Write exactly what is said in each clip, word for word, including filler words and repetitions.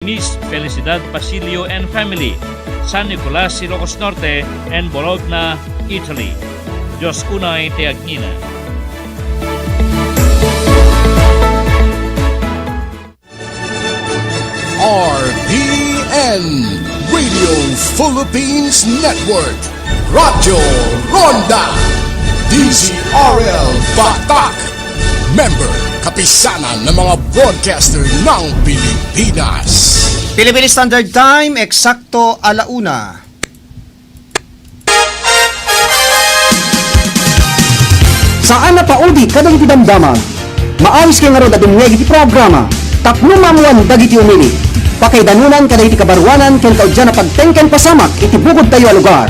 Miss Felicidad Basilio and family, San Nicolas, Ilocos Norte, and Bologna, Italy. Dios unay ti agngina. R P N, Radio Philippines Network, Radyo Ronda, D Z R L Batak, member, Kapisanan ng mga Broadcaster ng Pilipinas. Philippine Standard Time, eksakto alauna. Saan a paudi kadagiti damdamag. Maawis kay ngarud a dumngeg iti programa Tapno Maammoan Dagiti Umili. Pakaidanonan kadagiti kabaruanan ken kaudyan a pagteng ken pasamak iti bukodtayo a lugar.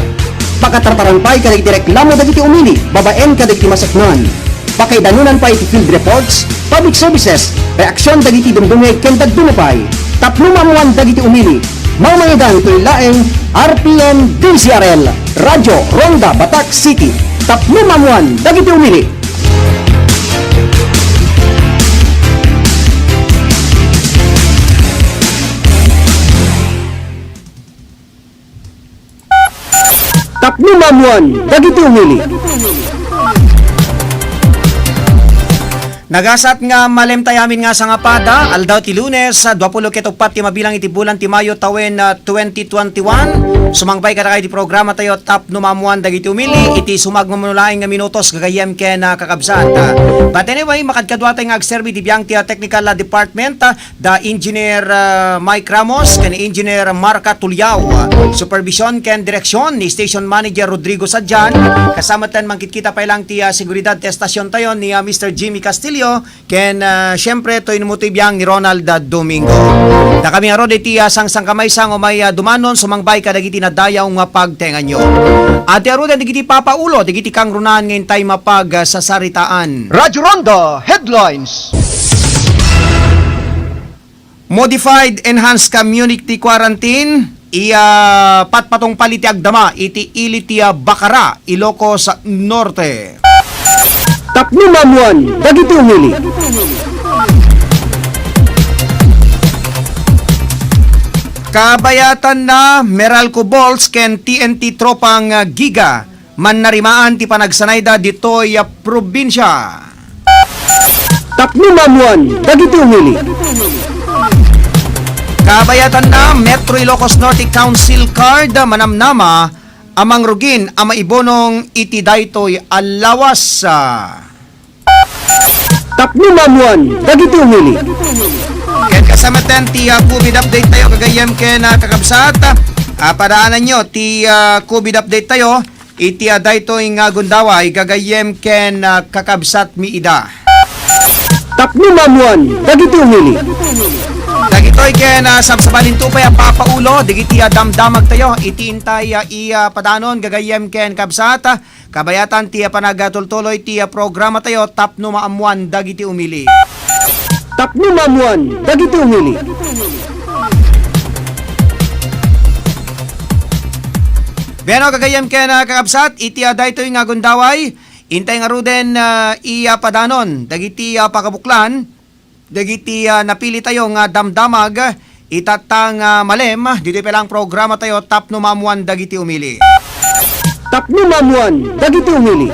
Pakatartaran pay kadagiti reklamo dagiti umili babaen kadagiti maseknan. Pakaidanonan pay iti field reports, public services, reaksion dagiti dumdumngeg ken dadduma pay. Tapno maammoan dagiti umili. Mangmangidan toy laeng R P N D Z R L, Radyo Ronda Batak City. Tapno maammoan dagiti umili. Tapno maammoan dagiti umili. Nagasat nga malemtayo amin nga sangapada, aldaw ti Lunes, duapulo ket uppat ti mabilang iti bulan ti Mayo tawen, ah, twenty twenty-one. Sumangpay kadakayo iti programa tayo, Tapno Maammoan Dagiti Umili, iti sumagmamano laeng nga minutos, gagayyem ken, ah, kakabsat. Ah, but anyway, makadkadua tayo nga agserbi iti biang ti, ah, technical, ah, department, ah, da Engineer, ah, Mike Ramos ken Engineer Marca Tuliao. Supervision ken direksyon ni Station Manager Rodrigo Sadian. Kasama ten mangkitkita pay lang ti, ah, seguridad ti estasyon tayo ni, ah, Mister Jimmy Castillo ken, ah, siyempre, toy numutoy biang ni Ronald, ah, Domingo. Dakami ngarud iti, ah, sangsangkamaysang umay, ah, dumanon, sumangpay kadagiti nadayaw nga pagtenganyo. Ati aruden dagiti papaulo, dagiti kangrunan nga intay mapag, ah, sasaritaan. Radyo Ronda Headlines. Modified Enhanced Community Quarantine, iya patpatungpal iti agdama iti ili ti, ah, Bacara, Ilocos Norte. Tapno maammoan dagiti umili. Kabayatanna, Meralco Bulls ken T N T Tropang, ah, Giga. Mannarimaan ti panagsanayda ditoy a probinsia. Tapno maammoan dagiti umili. Kabayatanna, Metro Ilocos Norte Council Card manamnama a mangrugin a maibunong iti daytoy a lawas. Tapno maammoan dagiti umili. Ket kasamaten ti, ah, COVID update tayo, gagayyem ken, ah, kakabsat. Ah, padaananyo ti, ah, COVID update tayo iti, ah, daytoy nga gundaway, gagayyem ken, ah, kakabsat mi ida. Tapno maammoan dagiti umili. Dagitoy ken, ah, sabsabalinto pay a papaulo dagiti, ah, damdamag tayo iti intay, ah, iya padanon, gagayyem ken kabsat. Kabayatan ti panagatultuloy ti programa tayo tapno maammoan dagiti umili. Tapno maammoan dagiti umili. Bueno, gagayyem ken, ah, kakabsat, iti, ah, daytoy nga gundaway, intay ngaruden, ah, iya padanon dagiti, ah, pakabuklan dagiti, ah, napili tayo nga damdamag, itatta nga malem, ditoy pay lang programa tayo tapno maammoan dagiti umili. Tapno maammoan dagiti umili.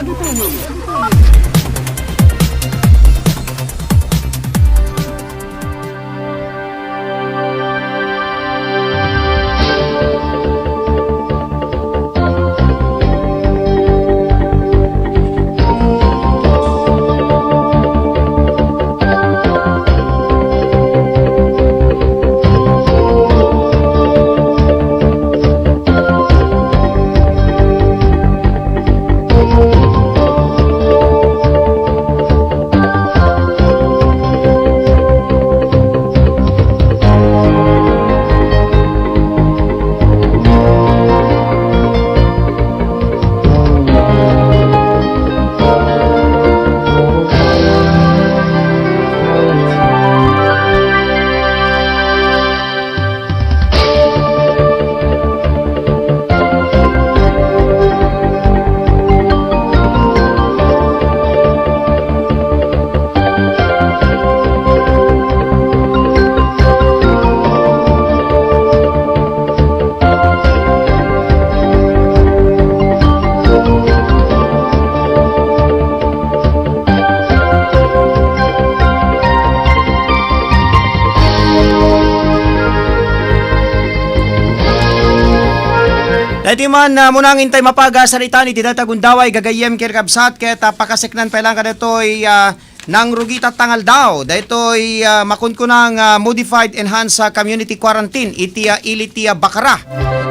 Iti man, ah, munangin tay mapaga saritaan iti dayta gundaway gagayyem ken kabsat ket, ah, pakaseknan pay lang kadaytoy, ah, nangrugi tatta nga aldaw. Daytoy, ah, makunkuna nga modified enhanced, ah, community quarantine iti, ah, ili ti, ah, Bacara,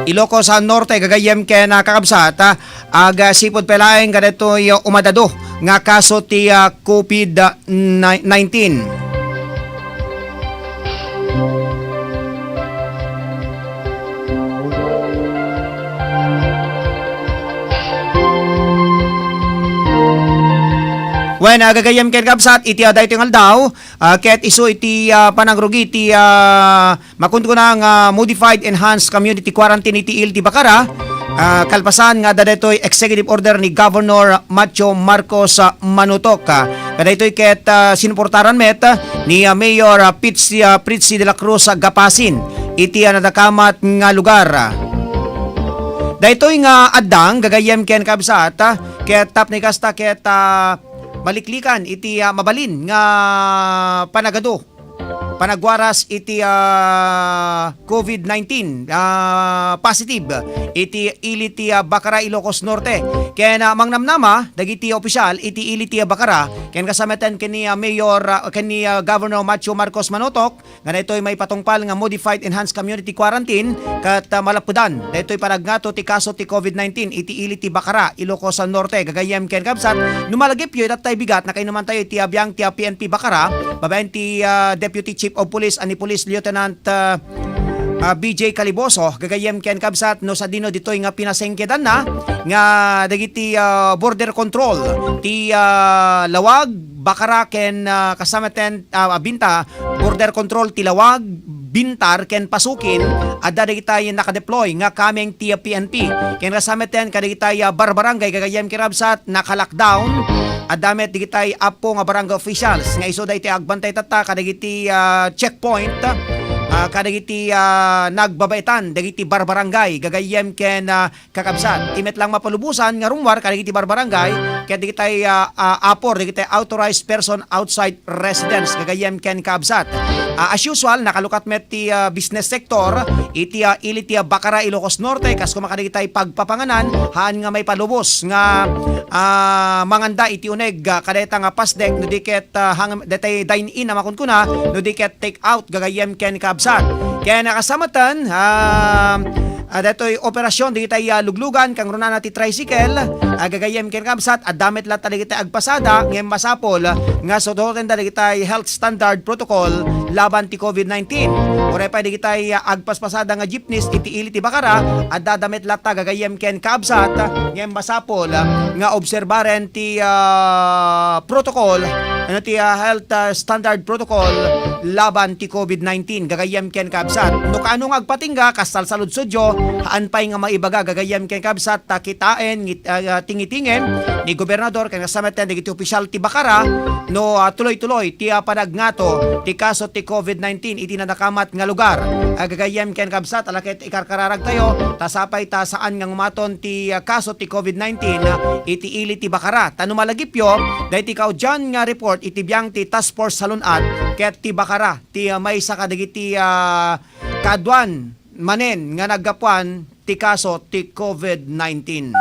Ilocos, ah, Norte gagayyem ken, ah, kakabsat, ah, agsipud pay laeng kadaytoy, ah, umadado nga kaso ti, ah, COVID nineteen. Wen, ah, gagayyem ken kabsat, iti, ah, daytoy nga aldaw, ah, ket isu iti, ah, panangrugi ti, ah, makunkuna nga modified enhanced community quarantine iti ili ti Bacara, ah, kalpasan nga adda daytoy executive order ni Governor Macho Marcos, ah, Manutok. Ah, kadaytoy ket, ah, sinuportaran met, ah, ni, ah, Mayor, ah, Pitsi, ah, Fritzy de la Cruz, ah, Gapasin iti, ah, nadakamat nga lugar. Daytoy nga addang gagayyem ken kabsat, ah, ket tapno kasta ket, ah, maliklikan iti, ah, mabalin nga panagadu, panagwaras iti, ah, COVID nineteen, ah, positive iti ili ti, ah, Bacara, Ilocos Norte. Ken, ah, mangnamnama dagiti opisyal iti ili ti, ah, Bacara ken kasamatan ken ni, ah, Mayor, ah, ken ni, ah, Governor Macho Marcos Manutok nga daytoy maipatungpal nga modified enhanced community quarantine ket, ah, malappedan daytoy panagngato ti kaso ti COVID nineteen iti ili ti Bacara, Ilocos Norte. Gagayyem ken kabsat, no malagipyo, itattay bigat, nakainuman tayo iti abiang ti, ah, P N P Bacara, babaen ti, ah, Deputy Chief of Police, a ni Police Lieutenant, ah, ah, B J Caliboso, gagayyem ken kabsat, no sadino ditoy nga pinasengkedanna nga dagiti, ah, border control ti, ah, Lawag, Bacara ken, ah, kasamatan, ah, Binta, border control ti Lawag, Bintar ken Pasukin, adda dagitay nakadeploy nga kameng ti P N P. Ken kasamatan kadagitay, ah, barbarangay gagayyem ken kabsat, naka-lockdown. Adda met dagitay apo nga barangay officials nga isu daytoy agbantay tatta kadagiti, ah, checkpoint, ah, kadagiti, ah, nagbabaetan dagiti barbarangay gagayyem ken, ah, kakabsat. Ti met lang mapalubosan nga rummuar kadagiti barbarangay ket dagitay, ah, ah, apor dagitay authorized person outside residence gagayyem ken kabsat. Ah, as usual, nakalukat met ti, ah, business sector iti, ah, ili ti, ah, Bacara, Ilocos Norte, kas koma kadagitay pagpapanganan, haan nga maipalubos nga, ah, manganda iti uneg, ah, kadayta nga pasdek, no di ket, ah, hang-, daytay dine-in a makunkuna, no di ket take out gagayyem ken kabsat. Ken nakasamatan, ah, ah, daytoy operasyon dagitay, ah, luglugan kangrunana ti tricycle, ah, gagayyem ken kabsat, adda met latta dagitay agpasada ngem masapul nga sudotenda dagitay health standard protocol laban ti COVID nineteen. Uray pay dagitay, ah, agpaspasada nga jeepneys iti ili ti Bacara, adda met latta gagayyem ken kabsat ngem masapul, ah, nga obserbaren ti, ah, protocol, ano ti, ah, health, ah, standard protocol laban ti COVID nineteen. Gagayyem ken kabsat. No kaano nga agpatingga, kas salsaludsodyo, haan pay nga maibaga gagayyem ken kabsat, ta kitaen, ngit-, ah, ah, tingitingen ni gobernador ken kasamatan dagiti opisyal ti Bacara, no, ah, tuloy-tuloy ti, ah, panagngato ti kaso ti COVID nineteen iti nadakamat nga lugar. Ah, gagayyem ken kabsat, ala ket ikarkararagtayo, ta sapay ta saan nga ngumaton ti, ah, kaso ti COVID nineteen, ah, iti ili ti Bacara. Ta no malagipyo, daytoy kaudian nga report iti biang ti Task Force Salun-at ket ti Bacara ti, ah, maysa kadagiti, ah, kaaduan manen nga naggapuan ti kaso ti COVID nineteen.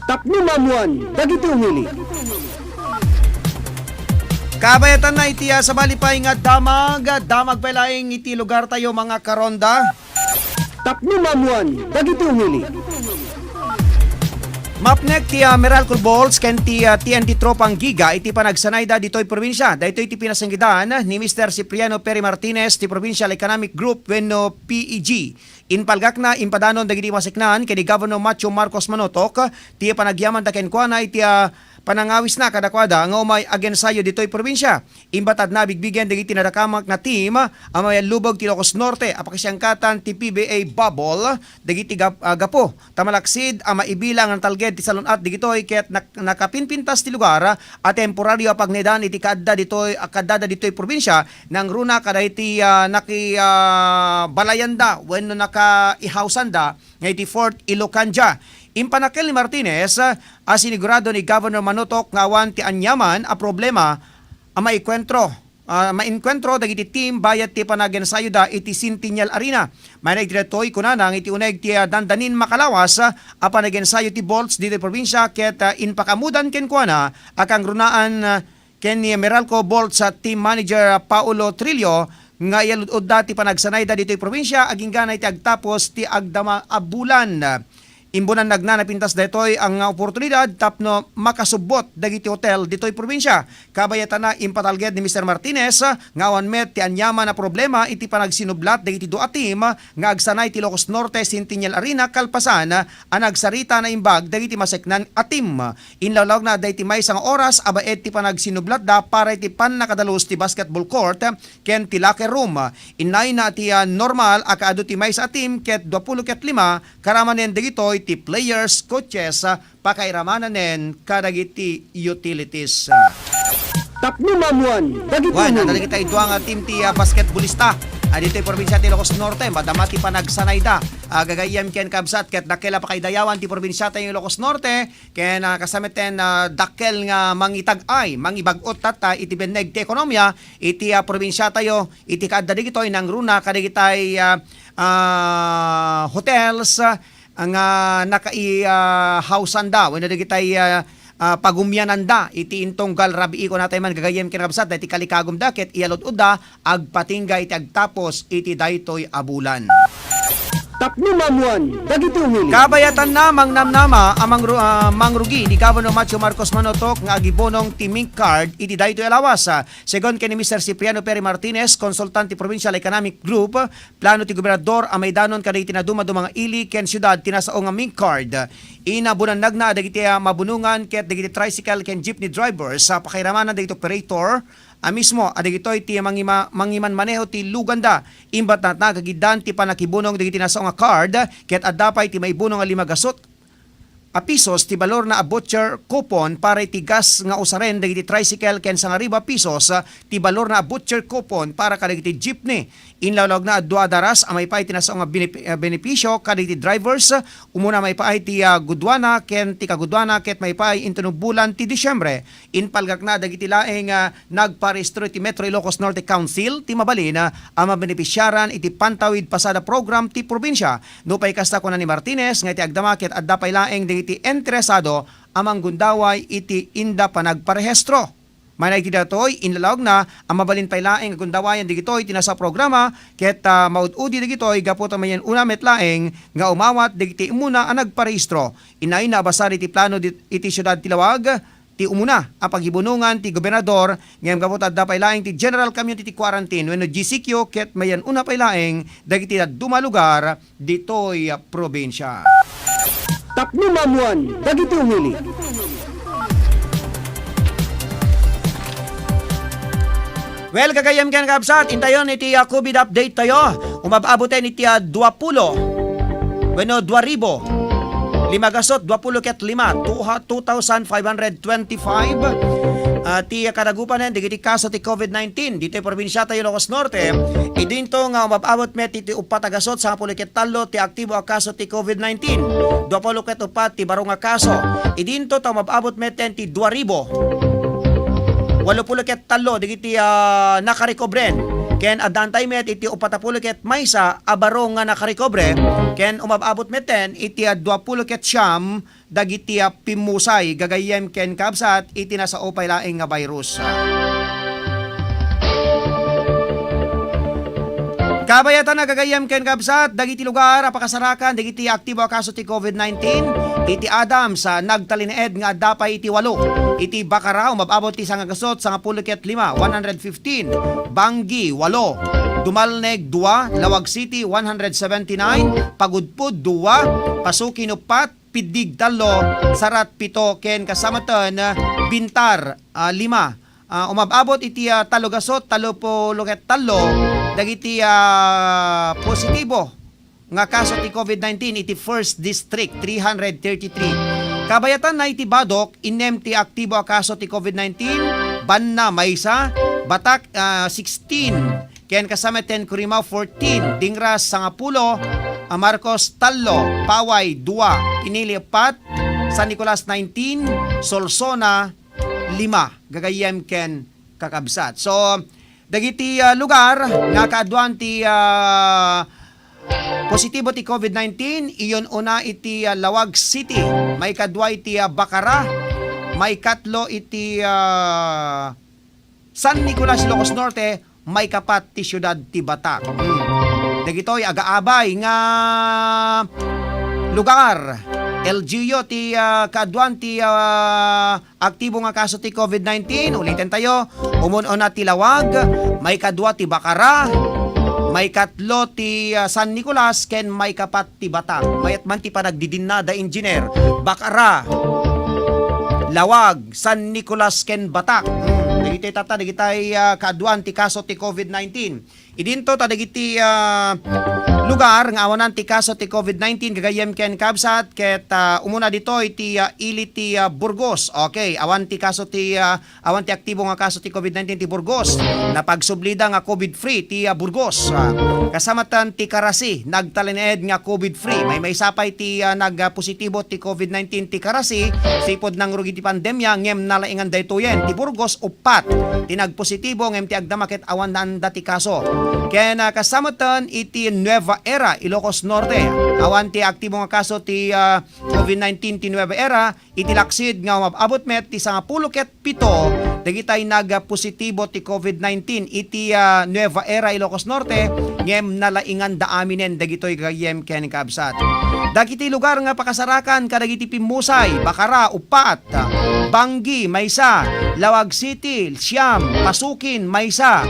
Tapno maammuan dagiti umili. Kabayatanna iti, ah, sabali pay nga damag, damag pay laeng iti lugar tayo, mga karonda. Tapno maammuan dagiti umili. Mapnek ti, ah, Meralco Bulls ken ti, ah, T N T Tropang Giga iti panagsanayda ditoy probinsya. Daytoy ti pinasanggidan ni Mister Cipriano Perry Martinez ti Provincial Economic Group wenno P E G. Impalgakna impadanon dagiti maseknan ken ni Governor Macho Marcos Manotok ti panagyamanda kenkuana iti, ah, panangawisna kadakuada nga umay agensayo ditoy probinsya. Imbatadna a bigbigen dagiti nadakamak nga team a maiallubog ti Ilocos Norte a pakasiangkatan ti P B A bubble dagiti gap-, ah, gapu ta malaksid a maibilang a natalged ti salun-at digitoy ket nak-, nakapinpintas ti lugar a temporario a pagnedan iti kaadda ditoy, a kaddada ditoy probinsya nangruna kadagiti, ah, naki-, ah, balayanda wenno nakaihawsanda nga iti Fort Ilocandia. Impanakel ni Martinez, ah, a sinigurado ni Governor Manotok nga awan ti aniaman a problema a maikuentro ah, maenkuentro dagiti team bayat ti panagensayoda iti Centennial Arena. Mayna iti daytoy, kunana nga iti uneg ti, ah, dandanin makalawas, ah, a panagensayo ti Bolts ditoy probinsia ket, ah, impakaammodan kenkuana a kangrunaan, ah, ken ni Meralco Bolts, ah, team manager, ah, Paolo Trillo nga iyalud-odda ti panagsanayda ditoy probinsia agingga iti agtapos ti agdama a bulan. Imbunannagna napintas daytoy a nga oportunidad tapno makasubbot dagiti hotel ditoy probinsia. Kabayatanna, impatalged ni Mister Martinez nga awan met ti aniaman a problema iti panagsinublat dagiti dua a team nga agsanay ti Ilocos Norte Centennial Arena kalpasan a nagsarita a naimbag dagiti maseknan a team. Inlawlawna daydi maysa nga oras a baet ti panagsinublatda para iti pannakadalus ti basketball court ken ti locker room. Inayna ti, ah, normal a kaadu ti maysa a team ket duapulo ket lima karamanen dagitoy ti players, coaches, ah, pakairamananen kadagiti utilities. Tapno maammuan dagiti Wen, umili. Adda dagiti dua nga team ti, ah, basketballista. Ah, ditoy probinsia ti Ilocos Norte, madama ti panagsanayda. Ah, gagayyem ken kabsat, ket dakkel a pakaidayawan ti probinsia tayo Ilocos Norte, ken, ah, kasameten, ah, dakkel nga mangitag-ay, mangibag-ot tatta iti benneg ti ekonomia, iti, ah, probinsia tayo, iti kaadda dagitoy nangruna kadagitay, ah, ah, hotels, ah, nga nakai, ah, hawsanda, wenno dagitay, ah, ah, pagumiananda iti intunggal rabii, kunatay man gagayyem ken kabsat, daytoy kalikagumda ket iyalud-odda agpatingga iti agtapos iti daytoy a bulan. Tapno maammuan dagiti umili. Kabayatanna, mangnamnama a mangru-, ah, mangrugi ni Governor Macho Marcos Manotok nga agibunong ti Mink Card iti daytoy a lawas. Ah, segun ken ni Mister Cipriano Perry Martinez, konsultan ti Provincial Economic Group, plano ti gobernador a maidanon kadagiti nadumaduma nga ili ken siudad ti nasao nga Mink Card. Inabunannagna dagiti, ah, mabunongan ket dagiti tricycle ken jeepney drivers a pakairamanan dagiti operator a mismo a dagitoy ti mangima-, mangimanmaneho ti luganda. Imbat natnagagiddan ti pannakibunong dagiti nasao nga card ket adda pay ti maibunong a lima gasut a pisos ti balorna a voucher coupon para iti gas nga usaren dagiti tricycle ken sangaribu a pisos ti balorna a voucher coupon para kadagiti jeepney. Inlawlawna a dua a daras a maipaay ti nasao nga benep-, eh, benepisio kadagiti drivers. Umuna maipaay ti, ah, guduana ken ti kaguduana ket maipaay inton bulan ti Disiembre. Impalgakna dagiti laeng, ah, nagparehistro iti Metro Ilocos Norte Council ti mabalin, ah, a mabenepisiaran iti Pantawid Pasada Program ti probinsia. Nupay kasta, kuna ni Martinez nga iti agdama ket adda pay laeng dagiti interesado a manggundaway iti inda panagparehistro. Mayna iti daytoy, inlalaokna a mabalin pay laeng a gundawayan dagitoy ti nasao a programa ket, ah, maud-udi dagitoy gapu ta mayan una met laeng nga umawat dagiti immuna a nagparehistro. Inayna a basar iti plano di-, iti siudad ti Laoag ti umuna a pagibunongan ti gobernador, ngem gapu ta adda pay laeng ti General Community Quarantine wenno G C Q ket mayan una pay laeng dagiti dadduma a lugar ditoy a probinsia. Tapno maammuan dagiti umili. Well, gagayyem ken kabsat, intayon iti, ah, covid update tayo. Umab-aboten iti, ah, duapulo wenno dua ribu lima gasut duapulo ket lima, two ha-, two thousand five hundred twenty-five, ah, ti kadagupanen dagiti kaso ti covid nineteen ditoy probinsia tayo Ilocos Norte. Idinto nga umab-abot met iti uppat a gasut sangapulo ket tallo ti aktibo a kaso ti covid nineteen. Duapulo ket uppat ti baro nga kaso. Idinto ta umab-abot met ti dua ribu walopulo ket tallo dagiti, ah, nakarekobren. Ken addantay met iti uppat a pulo ket maysa a baro nga nakarekobre. Ken umab-abot metten iti, ah, duapulo ket siam dagiti, ah, pimmusay gagayyem ken kabsat iti nasao pay laeng nga virus. Kabayatan a gagayyem ken kabsat, dagiti lugar a pakasarakan dagiti aktibo a kaso ti covid nineteen, iti Adams, ah, nagtalinaed nga adda pay iti walo. Iti Bacara, umab-abot ti sangagasut sangapulo ket lima, one hundred fifteen. Banggi, walo. Dumalneg, dua. Laoag City, one hundred seventy-nine. Pagudpud, dua. Pasukin, uppat. Piddig, tallo. Sarat, pito. Ken kasamatan, Bintar, ah, lima. Ah, umab-abot iti, ah, tallo gasut, tallo pulo ket tallo dagiti, ah, positibo nga kaso ti covid nineteen iti First District, three hundred thirty-three. Kabayatanna iti Badoc, innem ti aktibo a kaso ti covid nineteen, Banna, maysa, Batac, ah, sixteen, ken kasamatan Curimao, fourteen, Dingras, sangapulo, ah, Marcos, tallo, Paway, dua, Pinili, pat, San Nicolas, nineteen, Solsona, lima, gagayyem ken kakabsat. So, Dagiti, ah, lugar nga kaaduan ti, ah, positibo ti COVID nineteen, iyon una iti, ah, Laoag City, maikadua iti, ah, Bacara, maikatlo iti, ah, San Nicolas, Ilocos Norte, maikapat ti siudad ti Batak. Hmm. Dagitoy agaabay nga lugar, L G U ti, ah, kaaduan ti, ah, aktibo nga kaso ti COVID nineteen. Uliten tayo, umun-una ti Laoag, maikadua ti Bacara, maikatlo ti, ah, San Nicolas, ken maikapat ti Batak. Mayat man ti panagdidinna da engineer, Bacara, Laoag, San Nicolas, ken Batak. Hmm, dagiti tatta, dagitay, ah, kaaduan ti kaso ti COVID nineteen. Idinto ta dagiti, ah, lugar nga awanan ti kaso ti COVID nineteen gagayyem ken kabsat ket, ah, umuna ditoy ti, ah, ili ti, ah, Burgos. Okay, awan ti kaso ti, ah, awan ti aktibo nga kaso ti COVID nineteen ti Burgos. Napagsublida nga COVID-free ti, ah, Burgos. Ah, kasamaten ti Carasi, nagtalinaed nga COVID-free. Maymaysa pay ti, ah, nagpositibo ti COVID nineteen ti Carasi, sipud nangrugi ti pandemya, ngem nalaingan daytoyen. Ti Burgos, uppat ti nagpositibo ngem ti agdama ket awan naanda ti kaso. Ken, ah, kasta metten iti Nueva Era, Ilocos Norte. Awan ti aktibo nga kaso ti, ah, COVID nineteen ti Nueva Era, iti laksid nga umab-abot met ti sangapulo ket pito dagitay nagpositibo ti COVID nineteen iti, ah, Nueva Era, Ilocos Norte, ngem nalainganda aminen dagitoy gagayyem ken kabsat. Dagiti lugar nga pakasarakan kadagiti pimmusay, Bacara, uppat, Banggi, maysa, Laoag City, siam, Pasukin, maysa,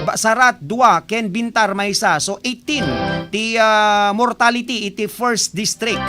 Ba-, Sarat, dua, ken Bintar, maysa. So, eighteen ti, ah, mortality iti first district.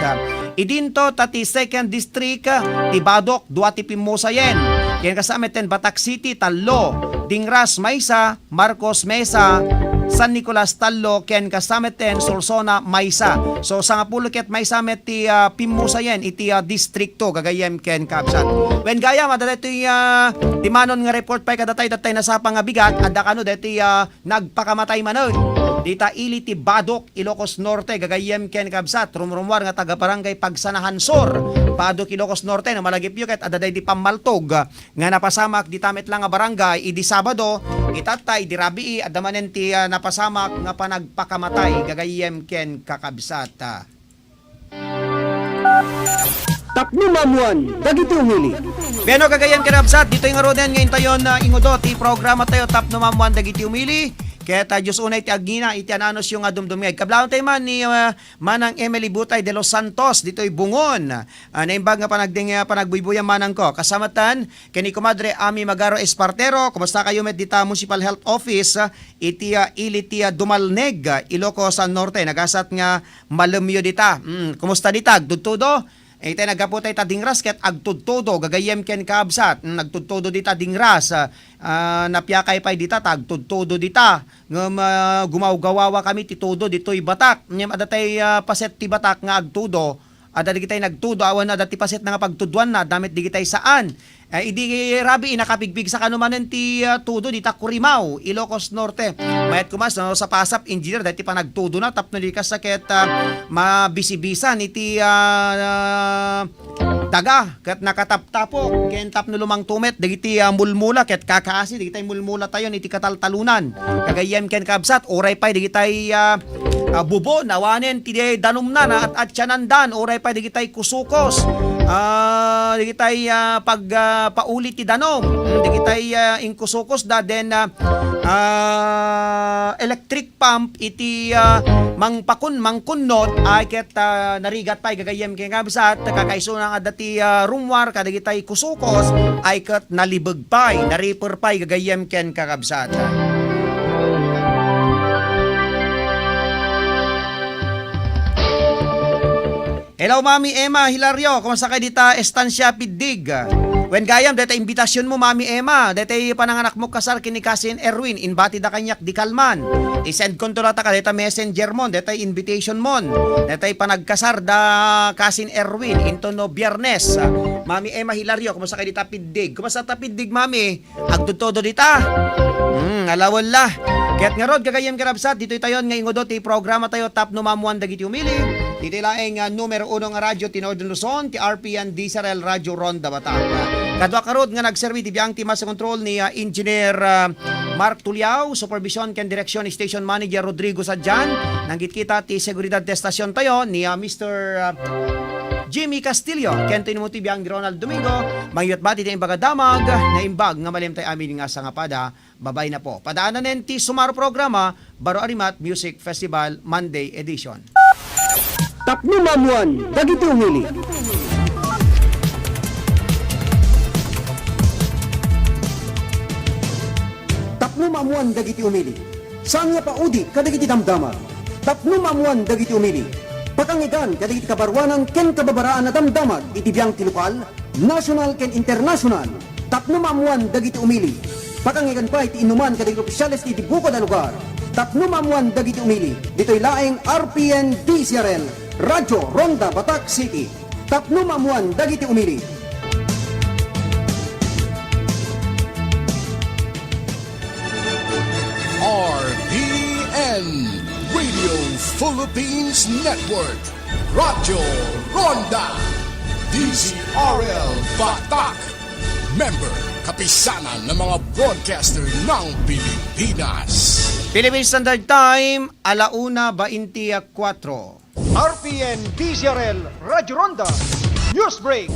Idinto ta ti second district, ti Badoc, dua ti pimmusayen. Ken kasta metten Batak City, tallo, Dingras, maysa, Marcos, maysa, San Nicolas, tallo, ken kasta metten Solsona, maysa. So, sangapulo ket maysa met ti, ah, pimmusayen iti, ah, distrikto, gagayyem ken kabsat. Wen gayam, adda daytoy, ah, dimanon nga report pay kadatay, datay nasapa nga bigat, adda kano daytoy, ah, nagpakamatay manen. Dita ili ti Badoc, Ilocos Norte, gagayyem ken kabsat, rumrumuar nga taga Barangay Pagsanahan Sur, Badoc, Ilocos Norte, no malagipyo ket adda daydi pammaltog nga napasamak dita met la nga barangay idi Sabado, itatta idi Rabii, adda manen ti, ah, napasamak nga panagpakamatay, gagayyem ken kakabsat. Tapno maammuan dagiti umili. Wen no, gagayyem ken kabsat, ditoy ngaruden nga intayon, ah, ingudo ti programa tayo, Tapno Maammuan dagiti Umili. Ket, ah, Dios unay ti agngina iti ananusyo nga dumdumngeg. Kablawan tayo man ni, ah, Manang Emily Butay de los Santos, ditoy Bungon. Ah, naimbag nga panagding-, ah, panagbuybuyam manangko. Kasamatan, ken ni Kumadre Ami Magaro Espartero, kumusta kayo met dita Municipal Health Office, ah, iti, ah, ili ti, ah, Dumalneg, ah, Ilocos, ah, Norte? Nagasat nga malemyo dita. Mm, kumusta dita? Agtudtudo? Itay naggapu tay ta Dingras ket agtudtudo, gagayyem ken kabsat. Mm, nagtudtudo dita Dingras, ah, ah, napiakay pay dita ta agtudtudo dita. Ngem, ah, gumawgawawa kami ti tudo ditoy Batak. Ngem adda tay, ah, paset ti Batak nga agtudo. Adda digitay nagtudo, awan adda ti paset na nga pagtuduanna, adda met digitay saan. Eh, idi rabii, nakapigpigsa kano manen ti, ah, tudo dita Curimaw, Ilocos Norte. Mayat koma no sapasap, engineer, daytoy panagtudona tapno di kasta ket, ah, mabisibisan iti, ah, daga ket nakataptapok ken tapno lumangto met dagiti, ah, mulmula ket kakaasi dagitay mulmula tayon iti kataltalunan. Gagayyem ken kabsat, uray pay dagitay, ah, ah, bubon, awanen ti danumna, naat-atianandan, uray pay dagitay kusukos, ah, dagitay, ah, pag, ah, pauli ti danum, mm, dagitay, ah, inkusukosda, then, ah, ah, electric pump iti, ah, mangpakun-, mangkunnot, ay ket, ah, narigat pay gagayyem ken kabsat, kakaisuna nga adda ti, ah, rummuar kadagitay kusukos, ay ket nalibeg pay, nariper pay gagayyem ken kakabsat. Hello, Mami Emma Hilario. Kumusta kay dita estancia Piddig? Wen gayam, deta invitation mo, Mami Emma. Deta pananganak mo kasar kini Kasin Erwin. Inbati da kanyak di kalman. I-send kon to lata ka deta messenger mon, deta invitation mon. Deta panagkasar da Kasin Erwin. Into no Biyernes. Mami Emma Hilario, kumusta kay dita Piddig? Kumusta ta Piddig, Mami? Agtudtudo dita. Hmm, alawella. Ket ngarud, gagayyem ken kabsat, ditoy tayon nga ingudo ti programa tayo, Tapno Maammuan dagiti Umili. Ditoy laeng nga numero uno nga radio ti Northern Luzon, ti R P N D Z R L Radio Ronda Batak. Kadua karud nga nagserbi ti biang ti master control ni, ah, Engineer, ah, Park Tuliao, supervision ken direksyon ni Station Manager Rodrigo Sadian. Nangkitkita ti seguridad ti estasion tayo ni, ah, Mister, ah, Jimmy Castillo. Ken to inmo ti biang ni Ronald Domingo, mangyatbati ti imbag a damag, nga imbag nga malem tay amin nga sangapada, babay na po. Padaananen ti Sumaro programa, Baro a Rimat Music Festival, Monday edition. Tapno maammuan dagiti umili. Tapno maammuan dagiti umili. Saan nga paudi kadagiti damdamag. Tapno maammuan dagiti umili. Pakangigan kadagiti kabaruanan ken kababaraan a damdamag iti biang ti lokal, nasional ken internasional. Tapno maammuan dagiti umili. Pakangigan pay ti inuman kadagiti opisyales ti bukod a lugar. Tapno maammuan dagiti umili. Ditoy laeng R P N D C R L, Radyo Ronda, Batac City. Tapno maammuan dagiti umili. R P N, Radio Philippines Network, Radyo Ronda, D Z R L Batac, member, Kapisanan ng mga Broadcaster ng Pilipinas. Philippine Standard Time, ala una bainti kuatro. R P N D Z R L Radyo Ronda News Break.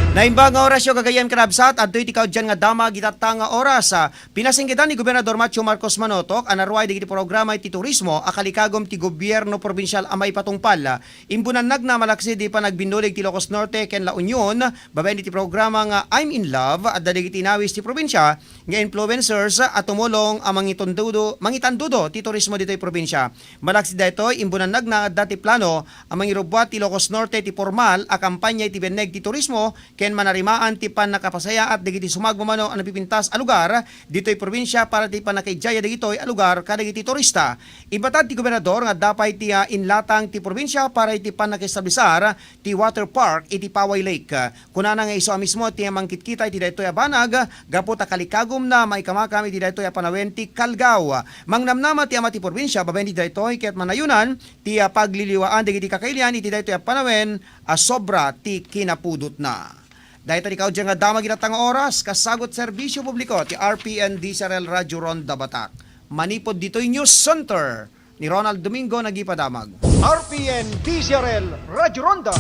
Naimbag nga orasyo, gagayyem ken kabsat, adtoy ti kaudyan nga damag itatta nga oras. Ah, pinasinggetan ni Gobernador Macho Marcos Manotok a naruay dagiti programa iti turismo a kalikagum ti gobierno probinsial a maipatungpal. Imbunannagna malaksid ti panagbinulig ti Ilocos Norte ken La Union, babaen iti programa nga I'm in Love, adda dagiti inawis ti probinsia nga influencers a tumulong a mangitundudo, mangitandudo ti turismo ditoy probinsia. Malaksid daytoy, imbunannagna nga adda ti plano a mangirubbuat ti Ilocos Norte ti pormal a kampanya iti binneg ti turismo ken manarimaan ti pannakapasayaat dagiti sumagmamano a napipintas a lugar ditoy probinsia para ti pannakaidyaya dagitoy a lugar kadagiti turista. Ibatad ti gobernador nga adda pay ti, ah, inlatang ti probinsia para iti pannakaestablisar ti water park iti Paway Lake. Kunana nga isu a mismo ti mangkitkita iti daytoy a banag gapu ta kalikagumna maikamakam iti daytoy a panawen ti Calgao. Mangnamnama ti ama ti probinsia babaen iti daytoy ket manayunan ti, ah, pagliliwaan dagiti kakailian iti daytoy a panawen a sobra ti kinapudotna. Dayta ti kaudyan nga damag itatta nga oras, kasagut serbisyo publiko ti R P N D Z R L Radyo Ronda Batac. Manipud ditoy News Center, ni Ronald Domingo nagipadamag. R P N D Z R L Radyo Ronda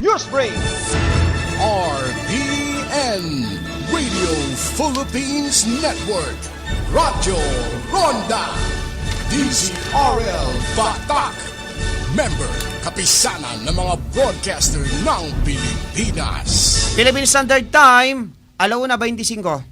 News Break. R P N, Radio Philippines Network, Radyo Ronda, D Z R L Batac, member, Kapisanan ng mga Broadcaster ng Pilipinas. Philippine Standard Time, ala una bainti singko.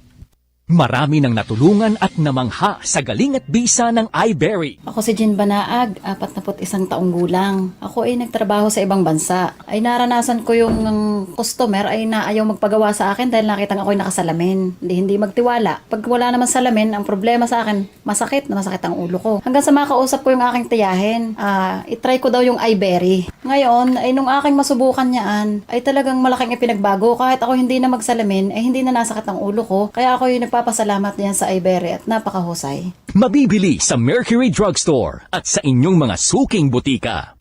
Marami nang natulungan at namangha sa galing at bisa ng iBerry. Ako si Jean Banaag, apatnapu't isang taong gulang. Ako ay nagtrabaho sa ibang bansa. Ay naranasan ko yung ang customer ay naayaw magpagawa sa akin dahil nakita nga ako'y nakasalamin. Hindi, hindi magtiwala. Pag wala naman salamin, ang problema sa akin, masakit na masakit ang ulo ko. Hanggang sa makausap ko yung aking tiyahin, ah, itry ko daw yung iBerry. Ngayon, ay nung aking masubukan yaan, ay talagang malaking ipinagbago. Kahit ako hindi na magsalamin, ay hindi na nasakit ang ulo ko. Kaya ako yung nagpapasalamat diyan sa iBerry at napakahusay. Mabibili sa Mercury Drugstore at sa inyong mga suking butika.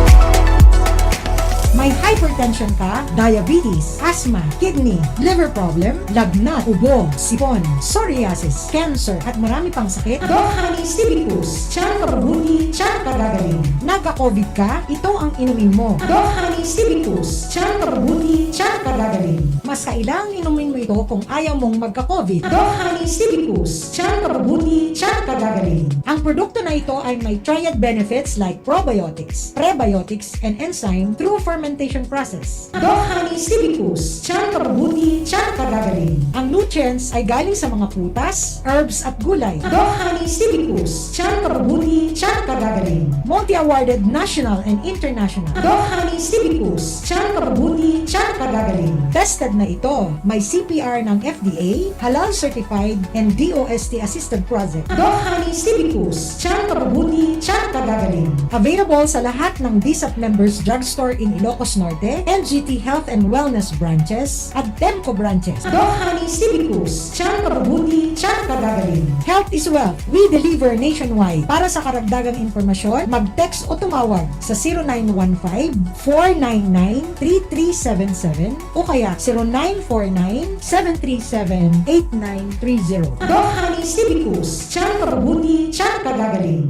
May hypertension ka, diabetes, asthma, kidney, liver problem, lagnat, ubo, sipon, psoriasis, cancer, at marami pang sakit? Dohani Stevie Pus, tiyan kapabuti, tiyan kagagaling. Nagka-COVID ka? Ito ang inumin mo. Dohani Stevie Pus, tiyan kapabuti, tiyan kagagaling. Mas kailangang inumin mo ito kung ayaw mong magka-COVID. Dohani Stevie Pus, tiyan kapabuti, tiyan kagagaling. Ang produkto na ito ay may triad benefits like probiotics, prebiotics, and enzyme through fermentation process. Dohani Stevie Pus, tiyan kapabuti, tiyan kagagaling. Ang nutrients ay galing sa mga prutas, herbs, at gulay. Dohani Stevie Pus, tiyan kapabuti, tiyan kagagaling. Multi-awarded national and international. Dohani Stevie Pus, tiyan kapabuti, tiyan kagagaling. Tested na ito. May C P R ng F D A, halal certified, and D O S T assisted project. Dohani Stevie Pus, tiyan kapabuti, tiyan kagagaling. Available sa lahat ng D S A P members drugstore in Ilocos Norte, N G T Health and Wellness branches, at Temco branches. Dohani Stevie Pus, tiyan kapabuti, tiyan kagagaling. Health is wealth. We deliver nationwide. Para sa karagdagang impormasyon, mag-text o tumawag sa zero nine one five, four nine nine, three three seven seven o kaya zero nine four nine, seven three seven, eight nine three zero. Doc Honey Cibicus, tiyan pabubuti, tiyan pagagaling.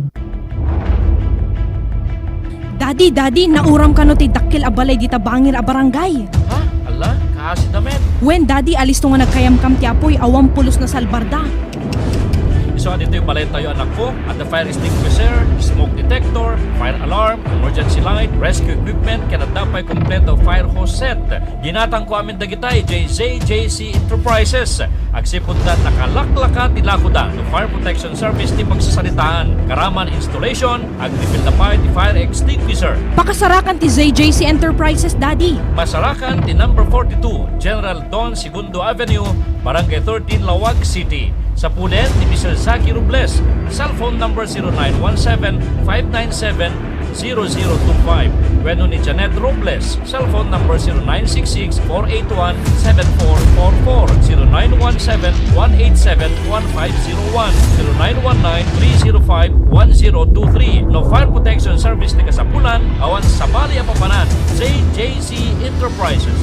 Daddy, Daddy, nauram kano ti dakkel a balay dita bangir a barangay? Ha? Ala, kaasi da met. Wen, Daddy, alisto nga nagkayamkam ti apoy, awan pulos nasalbarda. Isu a ditoy balaytayo, anakko, adda fire extinguisher, smoke detector, fire alarm, emergency light, rescue equipment, ken adda pay kompleto fire hose set. Ginatangko amin dagitay, J J J C Enterprises. Agsipud da, nakalaklaka ti lakoda no fire protection service ti pagsasaritaan. Karaman installation, agrefill-da pay ti fire extinguisher. Pakasarakan ti J J C Enterprises, Daddy. Masarakan ti number forty-two General Don Segundo Avenue, Barangay thirteen, Laoag City. Sapulen ni Mister Zaki Robles, cellphone number zero nine one seven, five nine seven, zero zero two five. Wenno ni Janet Robles, cellphone number zero nine six six, four eight one, seven four four four, zero nine one seven, one eight seven, one five zero one, zero nine one nine, three zero five, one zero two three. No fire protection service ti kasapulan, awan sabali a papanan, J J C Enterprises.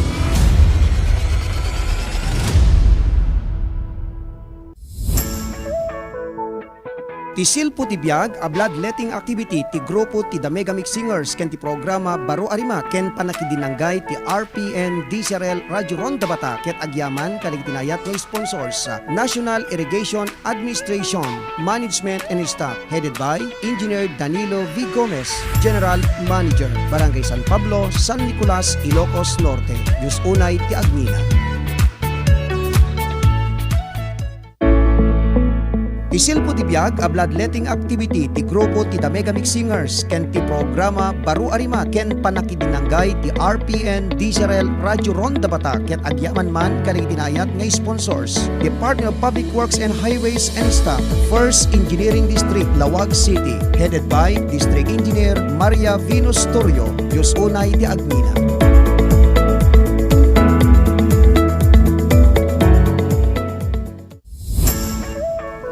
Ti Silpo ti Biag a bloodletting activity ti grupo ti The Mega Mix Singers ken ti programa Baro a Rima ken pannakidinanggay ti R P N D Z R L Radio Ronda Batak ket agyaman kadagiti naayat nga sponsors, National Irrigation Administration, management and staff, headed by Engineer Danilo V. Gomez, General Manager, Barangay San Pablo, San Nicolas, Ilocos Norte. Diyos unay ti agngina. Ti Silpo ti Biag a bloodletting activity ti grupo ti The Mega Mix Singers ken ti programa Baro a Rima ken pannakidinanggay ti R P N D Z R L Radio Ronda Batak ket agyaman man kadagiti naayat nga sponsors: Department of Public Works and Highways and staff, First Engineering District, Laoag City, headed by District Engineer Maria Venus Torrio. Diyos unay ti agngina.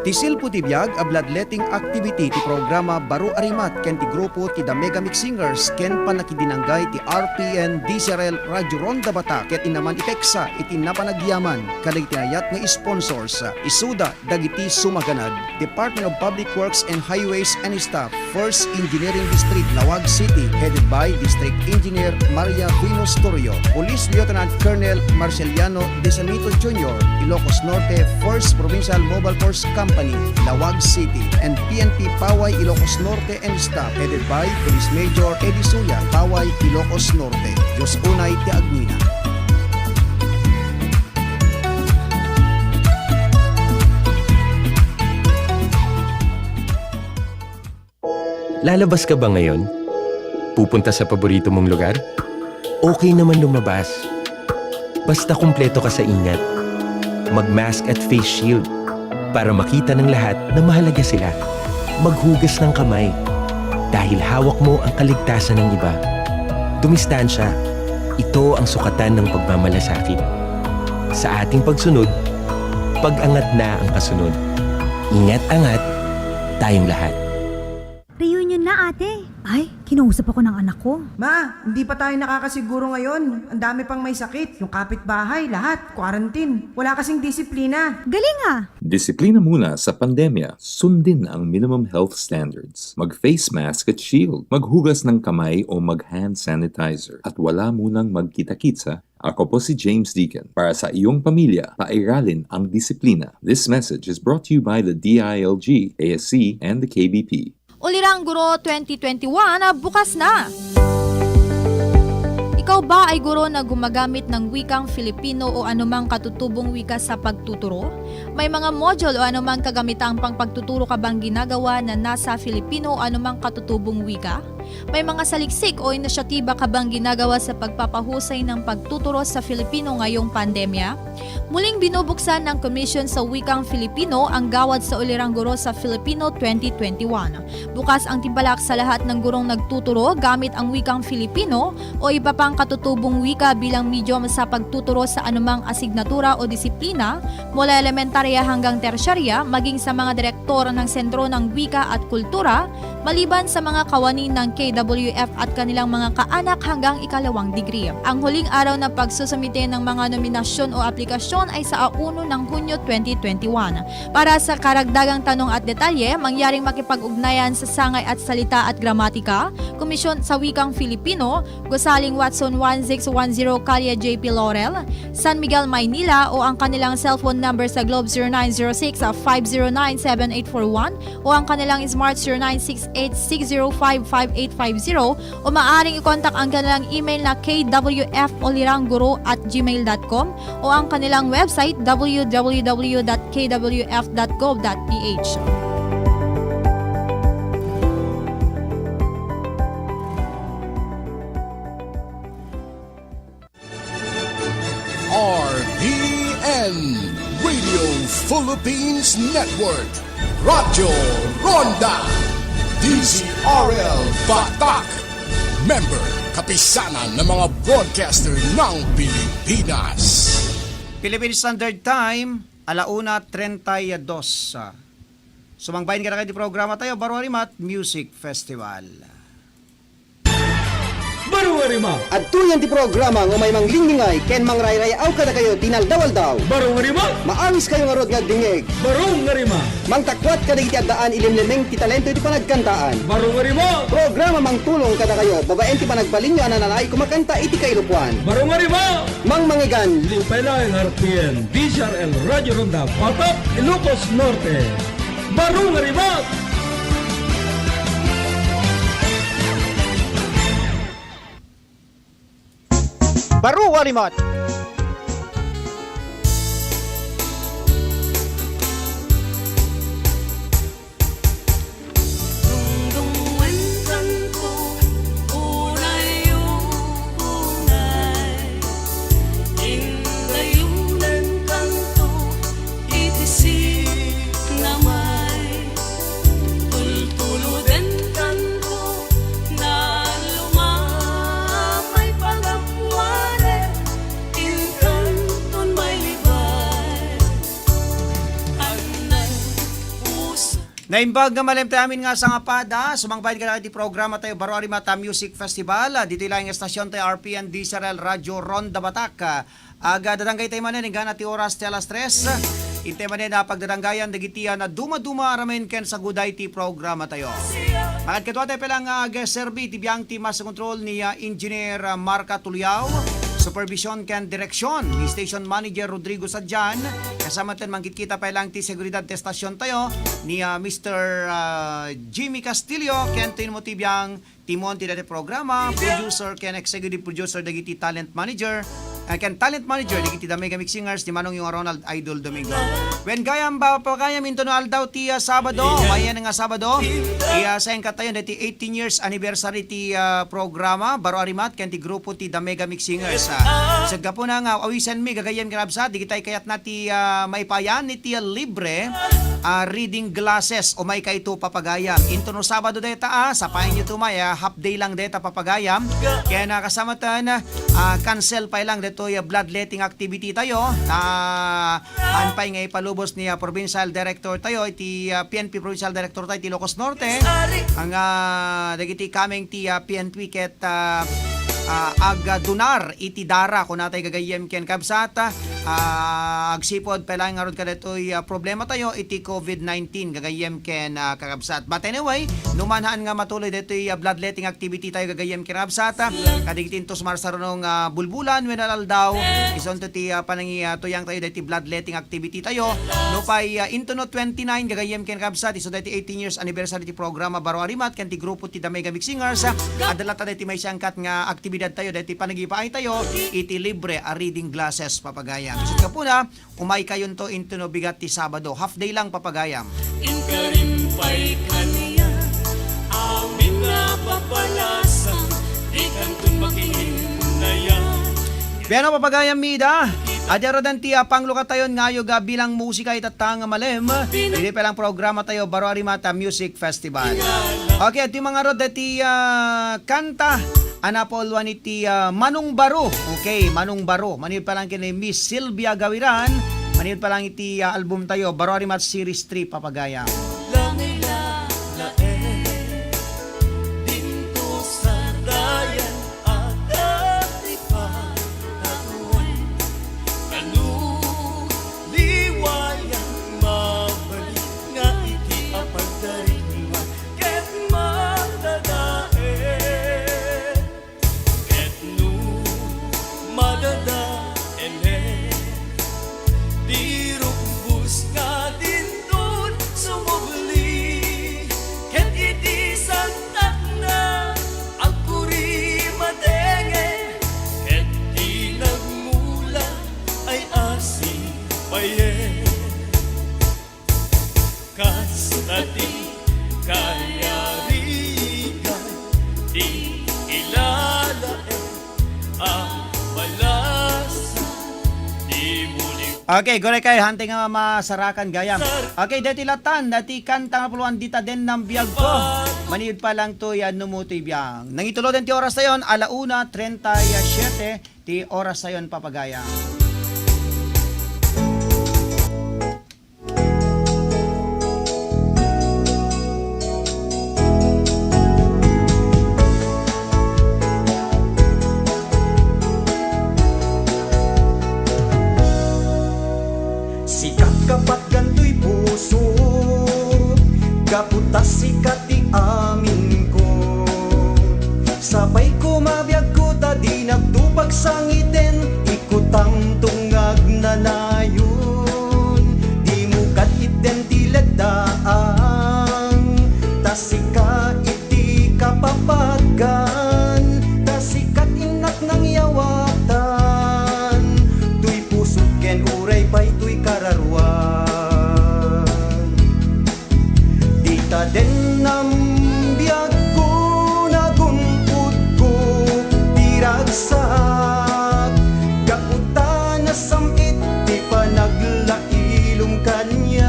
Ti Silpo ti Biag a bloodletting activity ti programa Baro a Rima ken ti grupo ti The Mega Mix Singers ken pannakidinanggay ti R P N D Z R L Radio Ronda Batak ket innaman ipeksa iti napanagyaman kadagiti naayat nga sponsors. Isuda dagiti sumaganad: Department of Public Works and Highways and staff, First Engineering District, Laoag City, headed by District Engineer Maria Venus Torrio, Police Lieutenant Colonel Marceliano Desamito Junior, Ilocos Norte First Provincial Mobile Force Company, Laoag City, and P N P Paway, Ilocos Norte and staff, headed by Police Major Eddie Suya, Paway, Ilocos Norte. Diyos unay ti agngina. Lalabas ka ba ngayon? Pupunta sa paborito mong lugar? Okay naman lumabas. Basta kumpleto ka sa ingat. Mag-mask at face shield para makita ng lahat na mahalaga sila. Maghugas ng kamay dahil hawak mo ang kaligtasan ng iba. Dumistansya. Ito ang sukatan ng pagmamalasakit. Sa ating pagsunod, pag-angat na ang kasunod. Ingat-angat tayong lahat. Reunion na, ate. Ay, kinausap ako ng anak ko. Ma, hindi pa tayo nakakasiguro ngayon. Ang dami pang may sakit. Yung kapitbahay, lahat, quarantine. Wala kasing disiplina. Galing, ah! Disiplina muna sa pandemya. Sundin ang minimum health standards. Mag-face mask at shield. Maghugas ng kamay o mag-hand sanitizer. At wala munang magkita-kitsa. Ako po si James Deacon. Para sa iyong pamilya, pairalin ang disiplina. This message is brought to you by the D I L G, A S C, and the K B P. Ulirang Guro twenty twenty-one, bukas na! Ikaw ba ay guro na gumagamit ng wikang Filipino o anumang katutubong wika sa pagtuturo? May mga module o anumang kagamitang pangpagtuturo ka bang ginagawa na nasa Filipino o anumang katutubong wika? May mga saliksik o inisyatiba ka bang ginagawa sa pagpapahusay ng pagtuturo sa Filipino ngayong pandemya? Muling binubuksan ng Komisyon sa Wikang Filipino ang gawad sa Ulirang Guro sa Filipino twenty twenty-one. Bukas ang timbalak sa lahat ng gurong nagtuturo gamit ang wikang Filipino o iba pang katutubong wika bilang medium sa pagtuturo sa anumang asignatura o disiplina, mula elementarya hanggang tersyarya, maging sa mga direktor ng Sentro ng Wika at Kultura, maliban sa mga kawani ng K W F at kanilang mga kaanak hanggang ikalawang degree. Ang huling araw ng pagsusumite ng mga nominasyon o aplikasyon ay sa uno ng Hunyo twenty twenty-one. Para sa karagdagang tanong at detalye, mangyaring makipag-ugnayan sa Sangay at Salita at Gramatika, Komisyon sa Wikang Filipino, Gosaling Watson one six one zero, Calle J P Laurel, San Miguel, Maynila, o ang kanilang cellphone number sa Globe zero nine zero six, five zero nine, seven eight four one, o ang kanilang Smart zero nine six eight six zero five five eight five zero, o maaaring i-contact ang kanilang email na K W F olirang guro at gmail dot com o ang kanilang website, W W W dot K W F dot gov dot P H. R P N, Radio Philippines Network, Radyo Ronda, D Z R L Batak, member, Kapisanan ng mga Broadcaster ng Pilipinas. Philippine Standard Time, alauna treinta y dos. Sumangbayen kadakayo ti programa tayo, Baro a Rimat Music Festival. Baro a Rimat. Adtoyen ti programa nga umay manglinglingaw ken mangrayray-aw kadakayo ti inaldaw-aldaw. Baro a Rimat. Maangiskayo ngarud nga agdingngeg. Baro a Rimat. Mangtakuat kadagiti addaan ilimlimeng ti talento iti panagkantaan. Baro a Rimat. Programa mangtulong kadakayo babaen ti panagbalinyo a nanalaig kumakanta iti kailokoan. Baro a Rimat. Mangmangigan. Limpay laeng R P N, D Z R L, Radyo Ronda, Batak, Ilocos Norte. Baro a Rimat. Baro a Rimat. Rungdungwenkanto, unay, unay, indayulenkanto iti sinamay. Tultulodenkanto, nalumapay pagapuanen, inkanton mailibay. Anay puso. Naimbag nga malem ti amin nga sangapada, sumangbayen kadakayo ti programa tayo, Baro a Rimat Music Festival, ah, ditoy laeng nga estasyon tayo, R P N D Z R L Radyo Ronda Batak. Ah, agdadanggay tayo manen, inggana ti oras ti alas tres. Intay manen, ah, pagdadanggayan dagiti, ah, nadumaduma amin ken saguday ti programa tayo. Makadkaduatayo pay lang, ah, agserbi ti biang ti master control ni, ah, Engineer, ah, Marca Tuliao. Supervision ken direksyon ni Station Manager Rodrigo Sadian. Kasama ten mangkitkita pay lang ti seguridad ti estasyon tayo ni, ah, Mister, ah, Jimmy Castillo ken Tin Motibiang, timon ti daytoy programa, producer ken executive producer dagiti talent manager, ah, ken talent manager dagiti The Mega Mix Singers ni Manong Yung Ronald Idol Domingo. Wen gayam, ba, pagayam intono aldaw ti, ah, Sabado, mayen nga Sabado, iya, sengkatayo daytoy eighteen years anniversary ti, ah, programa, Baro a Rimat, ken ti grupo ti The Mega Mix Singers. Ah, isut' gapuna nga awisenmi, gagayyem ken kabsat, dagiti kayatna ti, ah, maipayan iti, ah, libre, ah, reading glasses, umaykayto, papagayam. Intono Sabado dayta, ah, sapayenyo to may, ah, half day lang dayta, papagayam. Ken, ah, kasamaten, ah, cancel pay lang daytoy, ah, bloodletting activity tayo. Ta, haan pay nga ipalubos ni, ah, Provincial Director tayo, iti, ah, P N P Provincial Director tayo, iti Ilocos Norte. Ang, ah, dagiti coming ti, ah, P N P ket, ah, ah, agdunar iti dara, kunatay gagayyem ken kabsat, ah, agsipud pay lang ngarud kadaytoy, ah, problema tayo iti covid nineteen, gagayyem ken, ah, kakabsat. But anyway, numan haan nga matuloy daytoy, ah, bloodletting activity tayo gagayyem ken kabsat, ah, kadagiti intos marsarunong, ah, bulbulan wenno aldaw, isunto ti, ah, panangi-, ah, tuyang tayo daytoy bloodletting activity tayo. Nupay, ah, intono twenty-nine gagayyem ken kabsat, isu daytoy eighteen years anniversary ti programa Baro a Rimat ken ti grupo ti The Mega Mix Singers, ah, adda latta daytoy maysa a sangkatayo nga aktibidad tayo, daytoy panagipaay tayo iti libre a reading glasses, papagayam. Isut' gapuna, umaykayonto intono bigat ti Sabado. Half day lang, papagayam. Inkarin pay kaniak, amin a papalasam, di kanton makiinnayat. Bueno, papagayam, mida. Adi aradan ti, ah, panglukatayon nga ayog, ah, bilang musika itatta nga malem. Idi pay lang programa tayo, Baro a Rimat Music Festival. Okay, iti mangarud daytoy, ah, kanta a napauloan iti, ah, Manong Baro. Okay, Manong Baro. Manipud pay lang ken ni Miss Sylvia Gawiran. Manipud pay lang iti, ah, album tayo, Baro a Rimat Series three, papagayam. Langila, laeng. Okay, gurek ay, hantay nga masarakan gayam. Okay, deti latan, deti kanta nga puluan, Dita Dennam Biagko. Maniud pa lang to yan, numutoy biang. Nangituloden ti oras tayon, ala una treinta y siete ti oras tayon, papagayam. Sika, kapatgan toy puso, gapu ta sika ti aminko. Sapay koma biagko ta dinak to pagsangiten, ikutam tungag nanayon. Dimo kat itden ti leddaang, ta sika iti kapapatgan, ta sika ti innak nangyawatan, toy pusok ken uray pay toy kararuan. Dita Dennam Biagko, nagun-odko ti ragsak, gapu ta nasam-it ti panaglailom kaniak.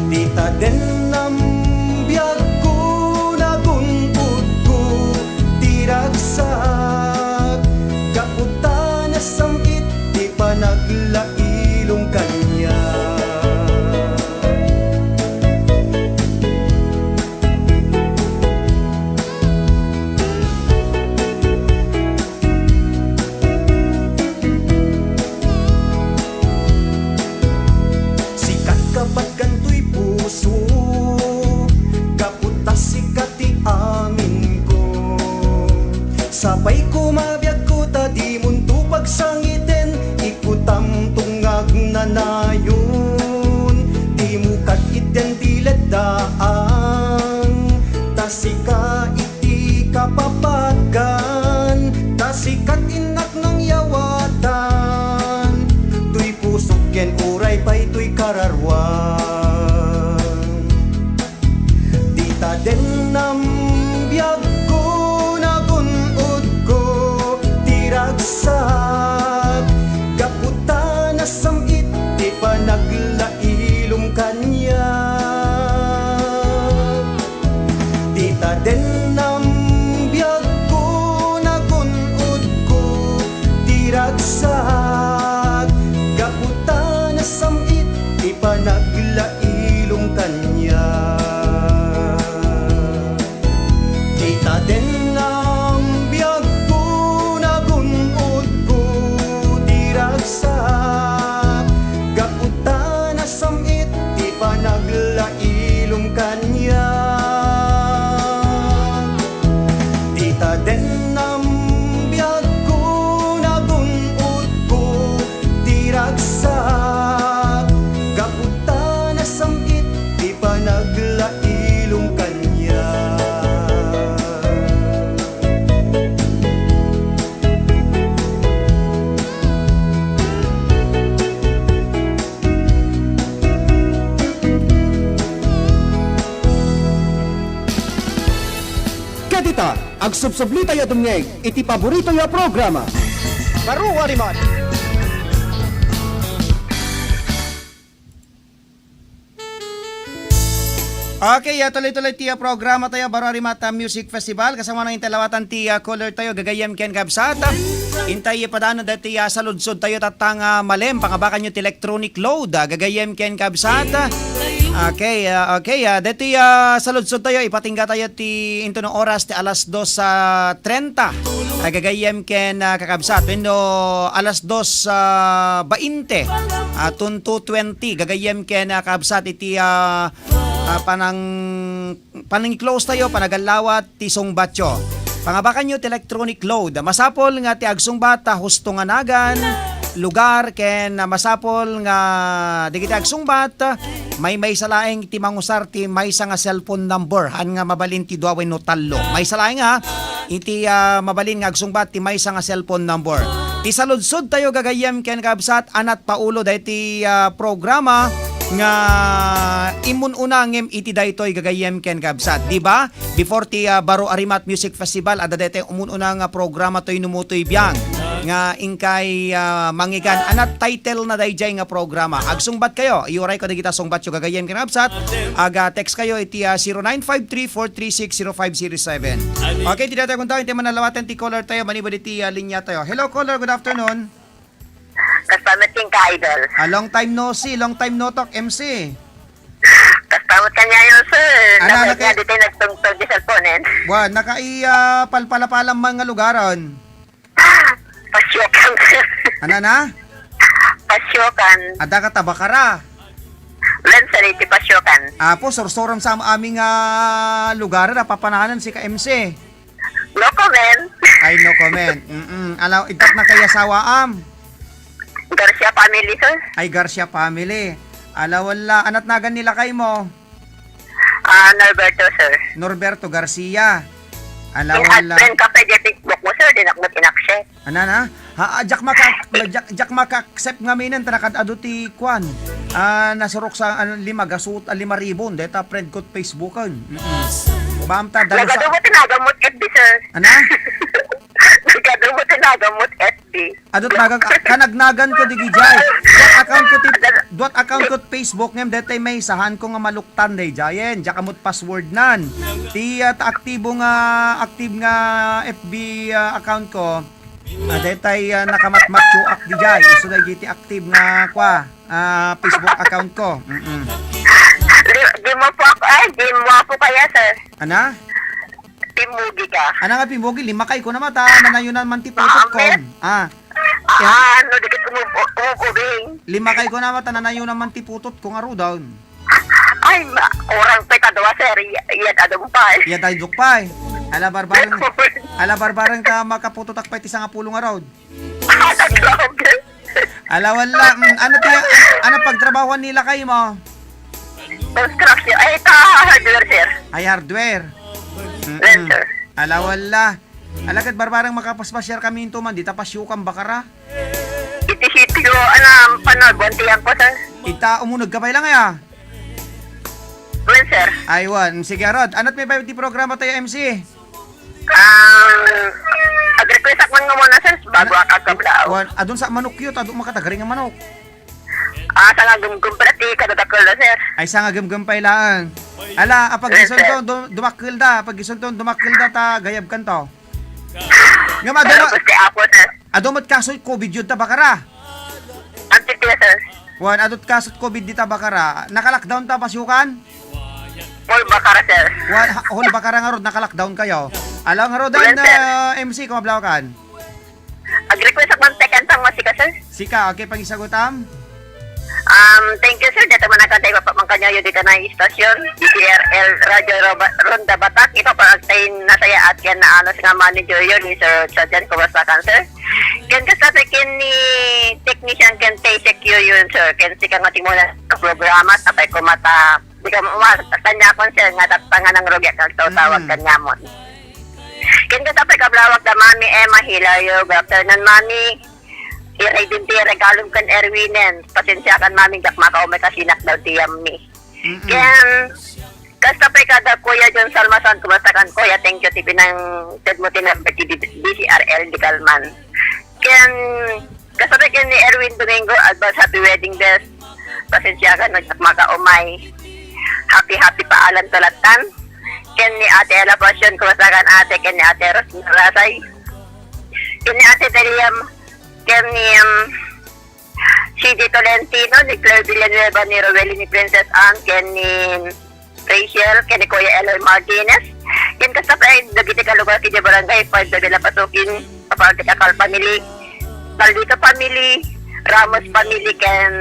Dita Dennam Biagko, nagun-odko ti ragsak, gapu ta nasam-it ti panaglailom kaniak. Sika, kapatgan toy puso, gapu ta sika ti aminko. Sapay koma biagko ta dimon to pagsangiten, ikutam tungag nanayon. Dimo kat itden ti leddaang, ta sika iti kapapatgan, ta sika ti innak nangyawatan, toy pusok ken uray pay toy kararuan. Dita Dennam Biagko, nagun-odko ti ragsak, gapu ta nasam-it ti panaglailom kaniak. Dita Dennam Biagko, nagun-odko ti ragsak, gapu ta nasam-it ti panaglailom kaniak. Dita Dennam Biagko, nagun-odko ti ragsak, gapu ta nasam-it ti panaglailom kaniak. Dita Dennam Biagko, nagun-odko ti ragsak, gapu ta nasam-it ti panaglailom kaniak. Ket ita, agsubsublitayo a dumngeg iti paboritoyo a programa. Baro a Rimat. Okay, ah, tuloy-tuloy ti, ah, programa tayo, Baro a Rimat, ah, Music Festival. Kasama na intelawatan ti, ah, caller tayo, gagayyem ken kabsat. Intay ipadano dati, ah, saludsod tayo, tatta nga malem, pangabakan nyo ti electronic load, ah, gagayyem ken kabsat. Okay, ah, okay, ah, dati, ah, saludsod tayo, ipatingga tayo ti, into no oras ti alas dos, ah, trenta. Ah, gagayyem ken, ah, kakabsat. Wenno alas dos, ah, bainte, ah, tun two twenty, gagayyem ken, ah, kabsat iti, ah, ah, panang-, panang-close tayo, panagallawat ti sungbatyo. Pangabakanyo ti electronic load. Masapol nga ti agsungbat, ah, husto nga nagan, lugar, ken, ah, masapol nga dagiti agsungbat, ah, maymaysa laeng ti mangusar ti maysa nga cellphone number. Haan nga mabalin ti dua wenno tallo. Maysa laeng, ah, iti, ah, mabalin nga agsungbat ti maysa nga cellphone number. Ti saludsod tayo gagayyem ken kabsat, Anat Paulo, daytoy, ah, programa. nga imun-una ngem iti daytoy gagayyem ken kabsat, di ba? Before ti, ah, Baro a Rimat Music Festival, adda daytoy umun-una nga programa toy Numutoy Biang nga inkay, ah, mangigan. Anat title na dayjay nga programa. Agsungbat kayo, iuray ko dagita sungbatyo gagayyem ken kabsat. Aga text kayo iti, ah, zero nine five three four three six zero five zero seven. Okay, ti daytoy kunta, iti manalawaten ti caller tayo, manipud iti, ah, linya tayo. Hello, caller, good afternoon. Kasta met ken ka, idol. Ah, long time no see, long time no talk, M C. Kasta met kaniayo, sir. Ana, Naka-, naka- nga di tayo nagtungtong di cellphone, eh. Wa, nakai, ah, palpalapalam man nga lugaran. Pasyokan. Ana na? Pasyokan. Adda ka ta Bacara. Wen, sir, iti Pasyokan. Apo, sursurom sa aming, ah, lugar, napapananan si ka M C. No comment. Ay, no comment. Mm-mm. Alaw, itat na kay asawaam. Garcia family, sir. Ay, Garcia family. Alaw, wala. Anat nagan nila kay mo? Ah, Norberto, sir. Norberto Garcia. Alaw, wala. In-add friend ka pa di Facebook mo, sir. Di na mo in-accept. Ana na? Ha, ah, jak maka-, jak, jak maka-accept nga minen, ta nakad-adu ti kuan. Ah, nasurok sa, ano, lima gasut, ah, lima ribu, deta friend ko Facebookan. Mm-mm. Bam ta, dala sa Nagadu mo tinagamot F B, sir. Ana? Nagadu mo tinagamot F B. Adut nagan, kanagnagan ko di gijay. Duat account ko ti, duat account ko Facebook ngem detay may sahan ko nga maluktan dayjayen. Diak amot password nan. Ti, ah, ta aktibo nga, active nga F B, ah, account ko. Ah, detay, ah, nakamatmatsuak dijay. Isu dayjay ti active nga, kwa, ah, Facebook account ko. Mm-mm. Di, di mo po ako, ay, di mo po kaya, sir. Ana? Pimugi ka. Ana nga pimugi, limakay ko na mata, nanayunan man ti putot ko. Amen. Ah. Ah, ano, di ka tumub-, tumubing. Limakay ko na mata, nanayunan man ti putot ko nga rudaw. Ay, ma, orang pay kadua, sir. Iya, iya, adong pay. Iya, tayo duk pay. Ala, barbareng, ala, barbareng ta makaputotak pay ti sangapulo nga road. Ah, grabe. Ala, wala. Mm, ano ti, ano pagtrabahuan nila kayo mo? Construction. Ay, ita hardware, sir. Ay, hardware. Mm-mm. Yes, sir. Ala, wala. Alagad barbarang makapaspasyar kami into man, di ta pasyukan bakara. Iti sitio, anam, panagwan ti ko, sir. Ita, umunod ka pa lang, ya? Wen, sir. Aywan. Sige, Rod. Anat may bayad ti programa tayo, M C? Um, ag-request ak man nga muna, sir, bago ak agkablaw. Wan, adun sa manok yun, adun makatagari nga manok. Ah, sa nga gumgum pala ti kadadakkel na, sir. Ay, sa nga gumgum pay laang. Ala, apag Yes, isunto, sir. du-, dumakkel da, apag isunto, dumakkel da, ta gayab kanto. Nga madala, Pero gusto ako, sir. Adu met kaso COVID yun ta bakara. Antik na, sir. Wan, adu met kaso COVID di ta bakara. Naka-lockdown ta, pasyukan? Whole bakara, sir. Wan, ha-, whole bakara nga rod, naka-lockdown kayo. Alang rod, Yes, sir. ah, M C, kumablaw kan? Ag-request ak man ti kantang masika, sir. Sika, okay, pagisagutam? Um, thank you, sir. Dito man ang kantay, papa, man kanyo, yun, dito na yung istasyon. D T R L Radio Roba-, Ronda Batak. Ipaparagtay na saya at yan na ano, nga manager yun, ni Sir Sajan, kumusta ka, sir? Ken kasapay ken ni technician ken T C Q yun, sir. Ken sika nga timuna sa programa, tapay kumata, di ka mo, kanya kon, sir, nga tatpangan ang rugi at nagtawag Mm. kanya mo. Ken kasapay kablawak da Mami Emma Hilario. Good afternoon, Mami. Iray din ti regalom ken Erwinen. Pasensya kan, Mami, jak makaumay kasinak daw ti yammi. Mm-mm. Ken, kasapay kada Kuya John Salmason, kumusta kan, Kuya? Thank you, ti pinang-, ted mo ti number ti D C R L di Kalman. Ken, kasapay ken ni Erwin Domingo, advance happy wedding, best. Pasensya ka, no, jak makaumay. Happy, happy paalam talatan. Ken ni Ate Ella Passion, kumusta kan, Ate? Ken ni Ate Rose Narasay. Ken ni Ate Deliam. Ken ni, um, C J Tolentino, ni Claire Villanueva, ni Roelyn, ni Princess Anne, ken ni Rachel, ken ni Kuya Eloy Martinez. Ken kasapay dagiti kalugar iti Barangay five, Davila Pasukin, Kapaltik Akal family, Maldito family, Ramos family, ken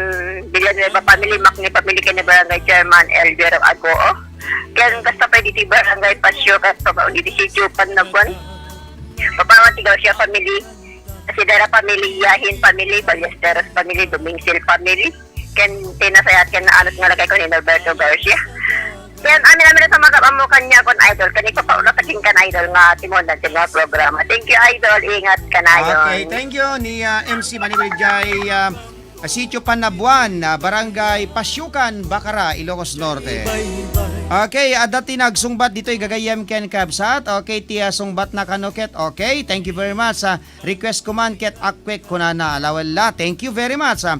Villanueva family, Macni family, ken ni Barangay Chairman Elviro Agoo. Ken kasapay diti Barangay Pasio, kasapay diti Sitio Panaguan. Papawan ti Garcia family, Sidera family, Yahin family, Ballesteros family, Dumingsil family, ken ti nasayat ken naanos nga lagay ko ni Norberto Garcia. Ken amin-amin a sumagap-ammo kaniakon, idol, ken ipapaulat ken kan, idol, nga timundan ti nga programa. Thank you, idol. Ingat kanayon. Okay, thank you ni, ah, M C Manibel Jai, ah, Sitio Panabuan, ah, Barangay Pasiukan, Bacara, Ilocos Norte. Okay, adda ti nagsungbat ditoy gagayyem ken kabsat. Okay, ti, ah, sungbatna kano ket. Okay, thank you very much. Ah, request ko man ket akwek kunana. Alawella, thank you very much. Ah.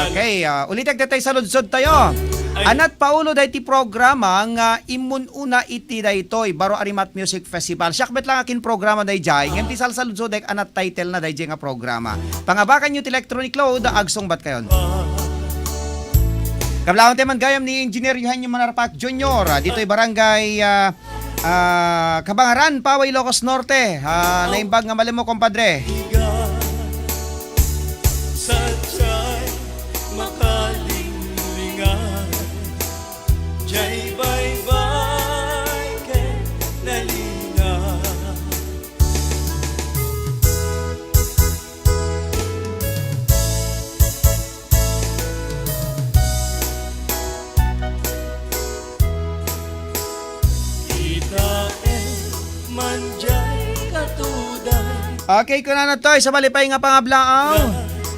Okay, ah, ulitek daytoy saludsodtayo. Anat paulo daytoy programa nga immun-una iti daytoy baro a Rimat Music Festival. Siak met lang akin programa dayjay, ngem ti salsaludsodek anat title na dayjay nga programa. Pangabakanyo ti Electronic Load, agsungbat kayon. Kablawan tayo man gayam ni Engineer Eugenio Manarpak Junior, ah, ditoy barangay, ah, ah, Kabangaran, Paway, Ilocos Norte. Ah, naimbag nga malem mo, kompadre. Sadyay makalinglingan, jay baybay ken nalinga. Itaen man jay katuday. Okay, kunana toy, sa malipay nga pangablaaw.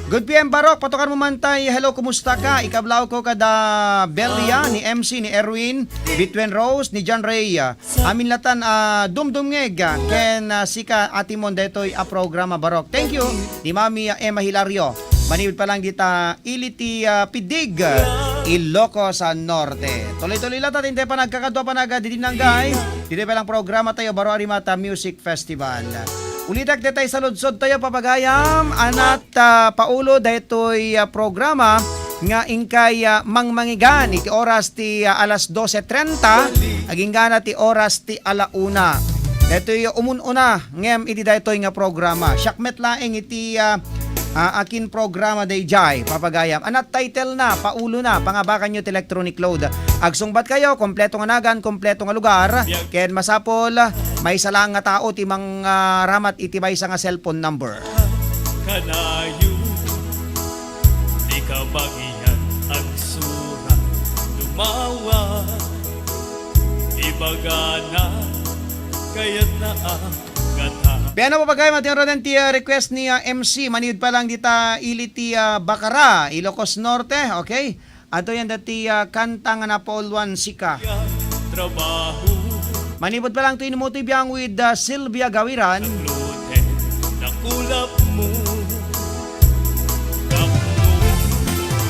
Good P M, Barok, patukan mo man tay, hello, kumusta ka? Ikablaaw ko kada Belia, ni M C, ni Erwin, Bitwen Rose, ni John Ray. Amin latan, ah, dumdumngeg, ah, ken, ah, sika, Ate Mon, daytoy a programa, Barok. Thank you, ni Mami, ah, Emma Hilario. Manipud pa lang dita, ili ti, ah, Pidig, ah, Ilocos, ah, Norte. Tuloy-tuloy lata, tintay panagkakadua, panagdidinanggay. Ditoy pa lang programa tayo, baro a Rimat Music Festival. Ulitek daytay saludsodtayo, papagayam, anat, ah, paulo daytoy, ah, programa nga inkay, ah, mangmangigan iti oras ti, ah, alas dose trenta, agingga na ti oras ti ala una. Daytoy umun-una ngem iti daytoy nga programa. Siak met laeng iti, ah, ah, akin programa dayjay, papagayam. Anat title na, paulo na, pangabakanyo ti Electronic Load. Agsungbat kayo, kompleto nga nagan, kompleto nga lugar, ken masapol, maysa lang nga tao ti mangaramat iti maysa nga cellphone number. Kanayon, di ka bagian agsurat, dumawa, ibagana, kayatna a gata. Piano, papagayam, iti uraden ti, ah, request ni, ah, M C, manipud pa lang dita, ili ti, ah, Bacara, Ilocos Norte, okay? Adtoy dayta ti, ah, kanta nga napauluan sika. Trabaho. Manipud pa lang to Inumo ti Biang with, ah, Sylvia Gawiran. Naglute, nakulap mo. Tapno,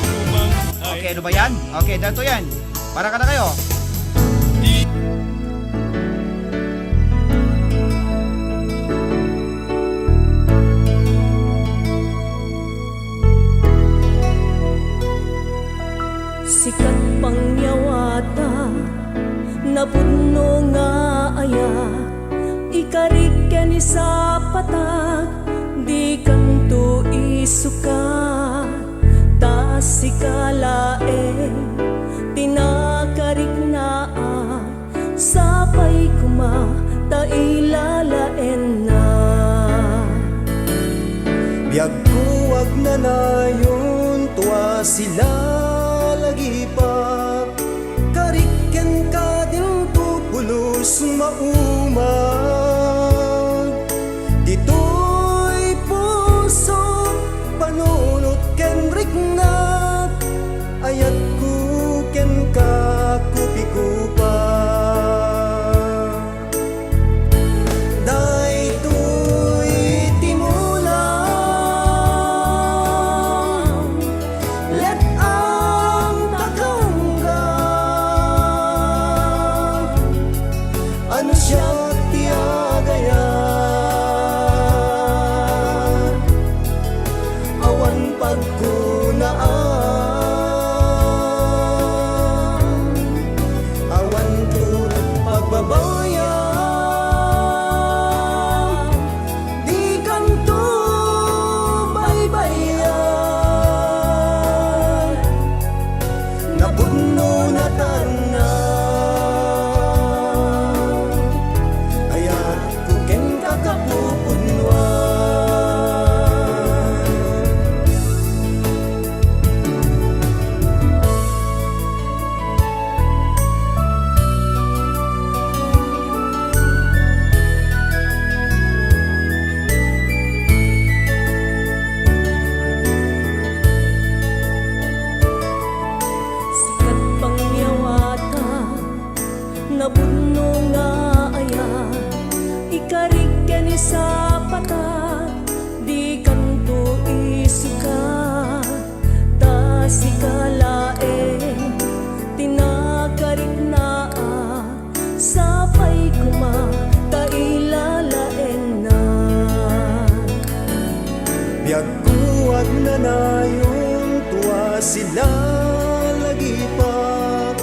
lumang ay. Okay, ano ba yan? Okay, daytoy yan. Para kada kayo. Sikat pangyawata, napudno nga ayat, ikarik ken isapatag, dikanto isukat, ta sika laeng ti nakariknaak. Sapay koma ta ilalaenna. Biagko agnanayon, tua sila lagipak. Karik kenka dinto pulos maumag. Ditoy puso, panunot ken riknak. Ayatko kenka, kupikupa. Daytoy ti mulam, let-ang kakangga. Ano siak ti Sapata, dikanto isuka, ta sika laeng ti nakarikna. Sapay koma ta ilalaenna. Biagko agnanayon, tua sila lagipak,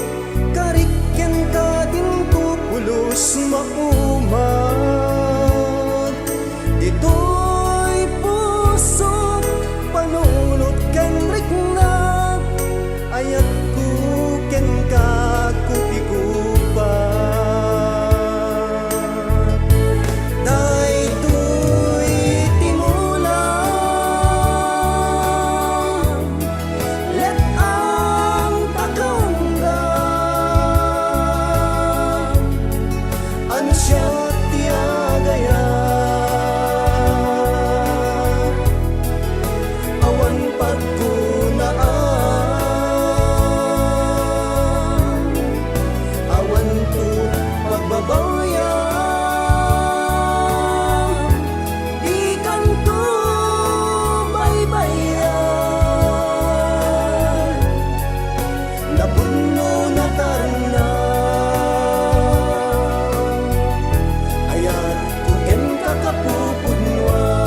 karik kenka dinto pulos maumag. Ditoy pusok, panunot ken riknak, ayatko kenka, kupikupak. Daytoy ti mulam, let-ang ta kanggam. Ano siak ti agayam? Awan pagkunaan, awanto pagbabayam. Dikanto baybayan. Napudno, natarna. Ayatko kenka, kapupudnoan.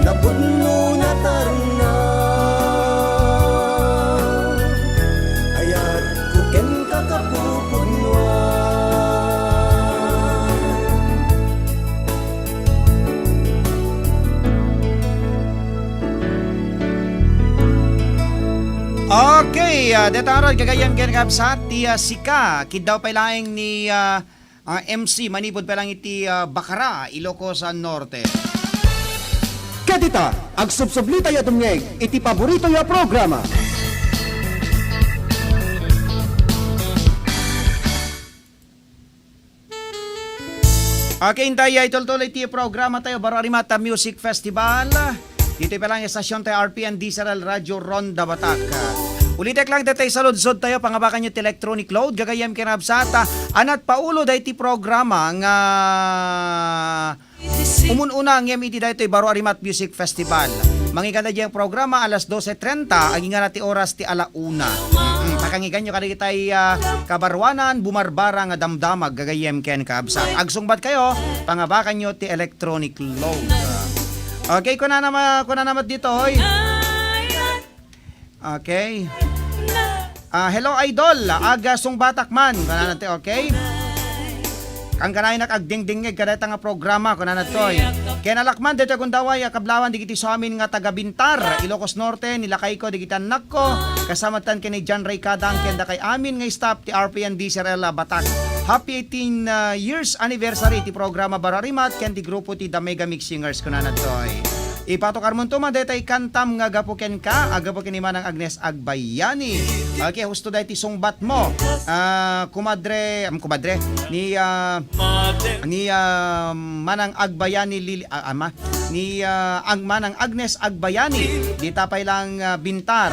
Napudno, natarna. Ayatko kenka, kapupudnoan. Okay, ah, deta ngarud, gagayyem ken kabsat, ti, ah, sika, kiddaw pay laeng ni, ah, ah, M C, manipud pay laeng iti, ah, Bacara, Ilocos, ah, Norte. Ket ita, agsubsublitayo a dumngeg iti paboritoyo a programa. Okay, intay, ah, itultuloy ti programa tayo, Baro a Rimat Music Festival. Ditoy pay laeng estasion tayo, R P N D Z R L Radio Ronda Batak. Ulitek lang, detay saludsod tayo, pangabakan yo ti electronic load, gagayyem ken kabsat, ah, anat paulo daytoy programa nga umun-una ngem iti daytoy Baro a Rimat Music Festival. Mangikada diay programa alas dose trenta, agingga ti oras ti ala una. Mm, pakangiganyo kadagitay, ah, kabaruanan, bumarbara nga damdamag, gagayyem ken kabsat. Agsungbat kayo, pangabakan yo ti electronic load. Okay, kunana ma-, kunana met ditoy. Okay. Ah, hello, idol. Aga sungbatak man. Kunana ti, okay. Kangganaynak agdingdingngeg kadayta nga programa, kunana toy. Ken alakman, daytoy gundaway a kablawan digiti suamin nga taga Bintar, Ilocos Norte, ni lakayko, digiti annakko, kasamatan ken ni John Ray Kadang, ken dakay amin nga staff ti R P N D Z R L Batak. Happy eighteen, ah, years anniversary ti programa Baro a Rimat ken ti grupo ti The Mega Mix Singers, kunana toy. Ipatukarmonto man daytay kantam nga gapu kenka, a gapu ken ni Manang Agnes Agbayani. Okay, husto daytoy sungbatmo. Ah, kumadre, am, kumadre, ni, ah, ni, ah, Manang Agbayani Lili-, ah, ama, ni, ah, ang Manang Agnes Agbayani, dita pay laeng, ah, Bintar.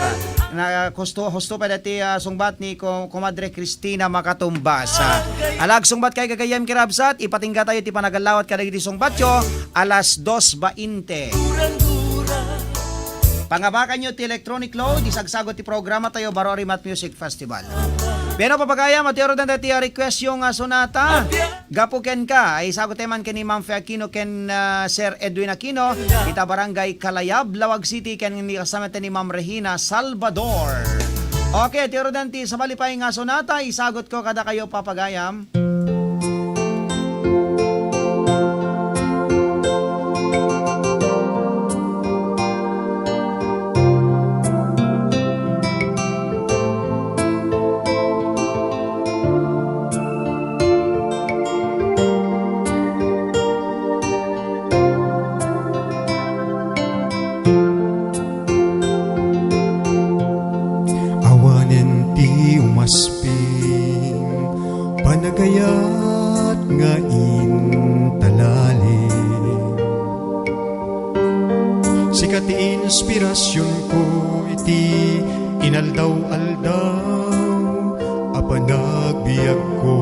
Na, husto, husto pay daytoy, ah, sungbat ni ko-, kumadre Christina Makatumbas. Ah, ala, agsungbat kayo, gagayyem ken kabsat, ipatingga tayo ti panagalawat kadagiti sungbatyo, alas dos bainte. Pangabakan yo ti electronic load, isagsagot ti programa tayo, Baro a Rimat Music Festival. Pero papagayam, iti orodan tayo ti request yo nga sonata. Gapu kenka, ay isagot tayo man ken ni Ma'am Fe Aquino ken, ah, Sir Edwin Aquino, ita Barangay Kalayab, Laoag City, ken ni kasama tayo ni Ma'am Regina Salvador. Okay, iti orodan ti sabali pay nga sonata, isagot ko kadakayo, papagayam. Awanen ti umasping, panagayat nga intalalim. Sika ti inspirasionko iti inaldaw-aldaw a panagbiagko.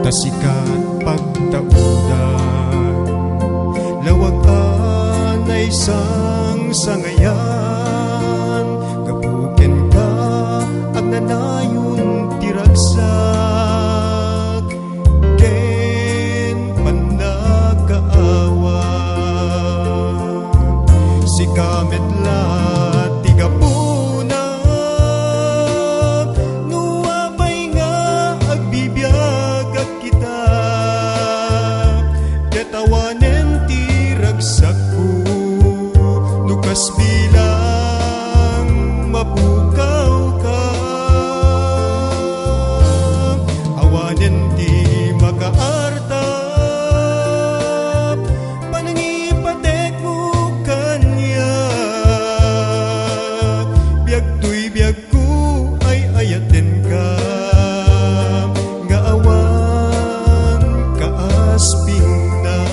Sikat pagtaudan, lawag a naisangsangayan, gapu kenka, agnanayon ti ragsak, ken pannakaawat. Sika met la ti gapuna, no apay nga agbibiagak ita, ket awanen ti ragsakko, no kas bilang mapukawka. Awanen ti makaartap, panangipatekmo kaniak. Biag toy biag ko ay ayatenka, nga awan kaaspingna.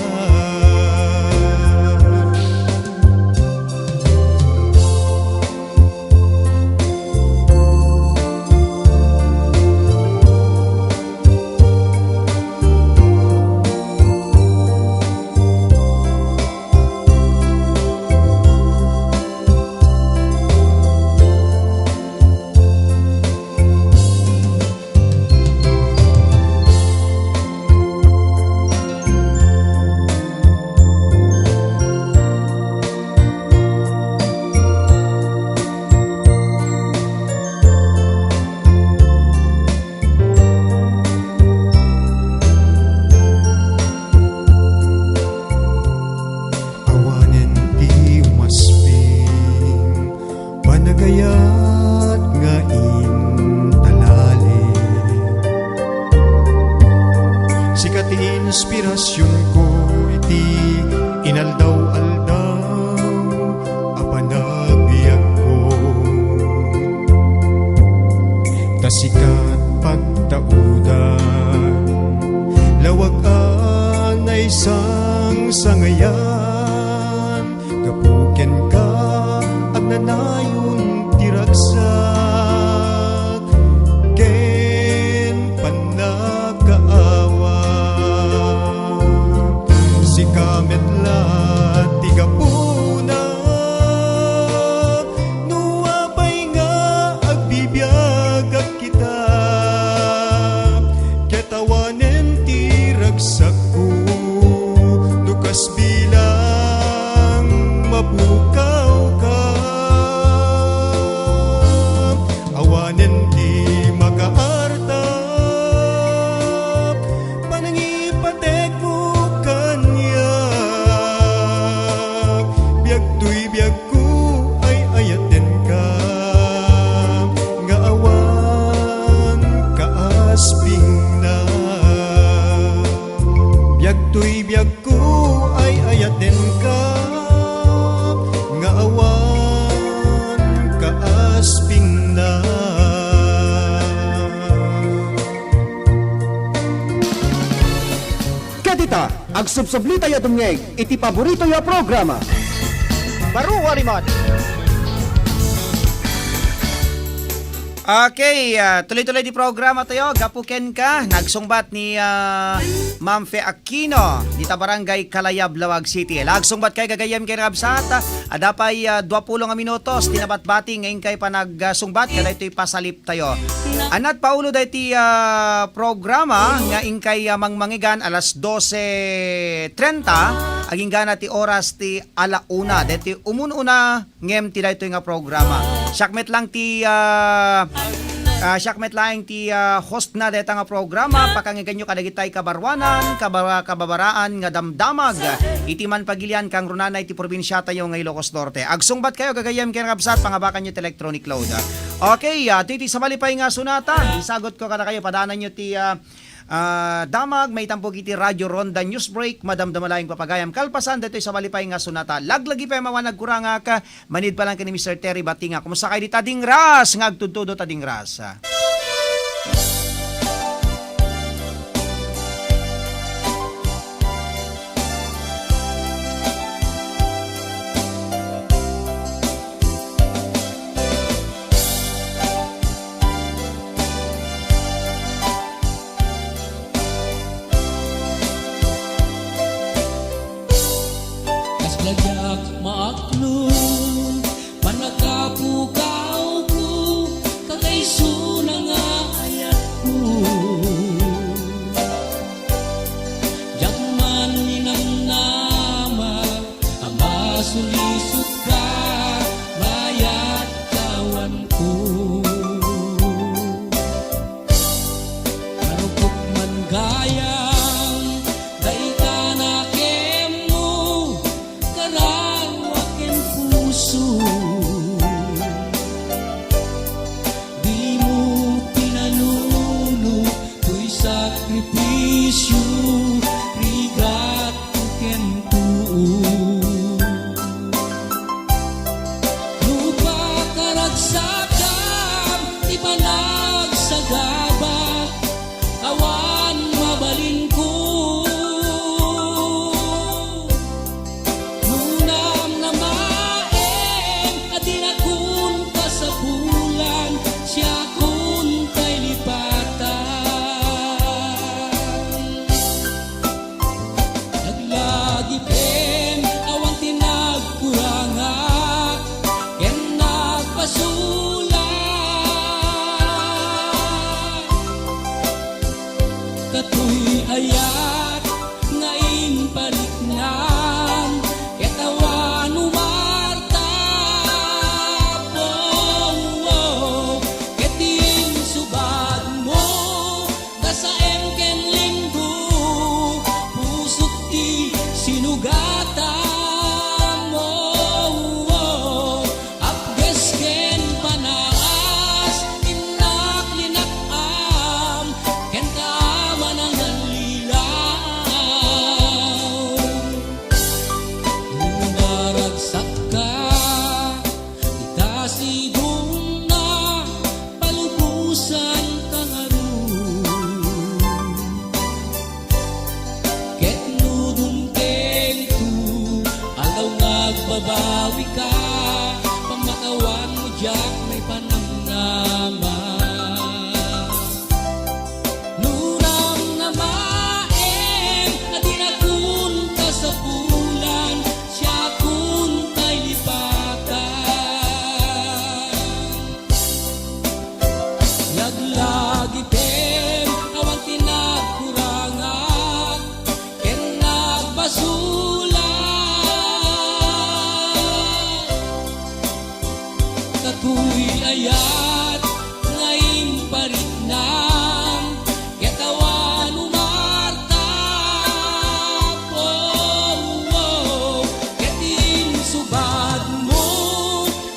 Awanen ti umasping, panagayat nga intalali. Sika ti inspirasionko iti inaldaw-aldaw a panagbiagko. Ta sikat pagtaudan, lawag a naisangsangayan, gapu kenka, agnanayon ti ragsak, ken pannakaawat. Sika met la ti gapuna, no apay nga agbibiagak ita, ket awanen ti ragsakko, no kas bilang mapukawka. Awanen ti makaartap, panangipatekmo kaniak. Biag toy biag ko ay ayatenka, nga awan kaaspingna. Biag toy biag ko ay ayatenka, nga awan kaaspingna. Ket ita, agsubsublitayo a dumngeg iti paboritoyo a programa. Baro a rimad. Okay, ah, tuloy-tuloy di programa tayo. Gapu kenka, nagsungbat ni, ah, Ma'am Fe Aquino, dita Barangay Kalayab, Laoag City. Lagsungbat kay gagayem ken kabsat, ah, adda pay, ah, dua pulo nga minutos ti nabatbati nga inkay panagsungbat, kadaytoy pasalip tayo. Anat paulo daytoy, ah, programa nga inkay, ah, mangmangigan alas dose trenta, aginggana ti oras ti ala una. Daytoy umun-una ngem ti daytoy nga programa. Siak met lang ti, ah, ah, siak met laeng ti, ah, host na dayta nga programa. Pakangiganyo kadagitay kabaruanan, kaba-, kababaraan nga damdamag iti manpagilian kangrunana iti probinsia tayo nga Ilocos Norte. Agsungbat kayo, gagayem ken kabsat, pangabakanyo ti electronic load. Okay, ah, ti, ti sabali pay nga sunata, isagutko kadakayo, padaananyo ti, ah, ah, damag maitampo iti Radio Ronda News Break, madamdama laeng papagayam. Kalpasan daytoy sabali pay nga sunata, laglagi pay mawan agkurangak, manid pa lang ken ni Mister Terry Batinga. Kumusta kay dita Dingras nga agtudtudo ta Dingras? Sayang, dayta na kenmo, kararua ken puso. Dimo pinaluno toy sakripisio, rigat ken tuo. No pakaragsakam ti panagsagaba, awan mabalinko. No namnamaem a dinakon kasapulan, siakon tay lipatan. Naglagipem awan ti nagkurangak ken nagpasulat. Katoy ayat nga impariknam ket awan umartap. Oh, oh, ket insubadmo, gasaem ken linggo, pusok ti sinugatam. Oh, oh, apges ken panaas, innak linak-am, ken kaman a nallilaw. No naragsakka, ita sidongna, palubosanka ngarud. Ket no dumtengto, aldaw nga agbabawika, pammakawanmo diak maipanamnama. No ramnamaem a dinakon kasapulan, siakon tay lipatan. Laglagipem awan ti nagkurangak ken nagbasulat. Katoy ayat nga impariknam, ket awan umartap. Oh, oh, ket insubadmo,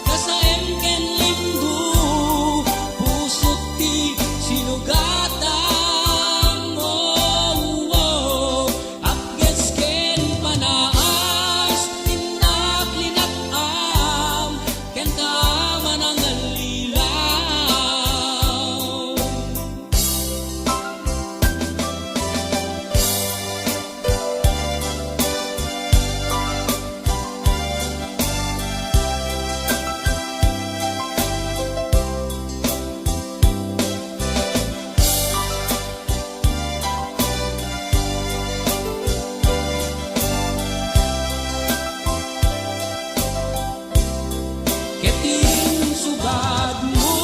gasaem ken linggo, pusok ti sinugatam. Oh, oh, apges ken panaas, innak linak-am, ken kaman a nallilaw. Ket insubadmo,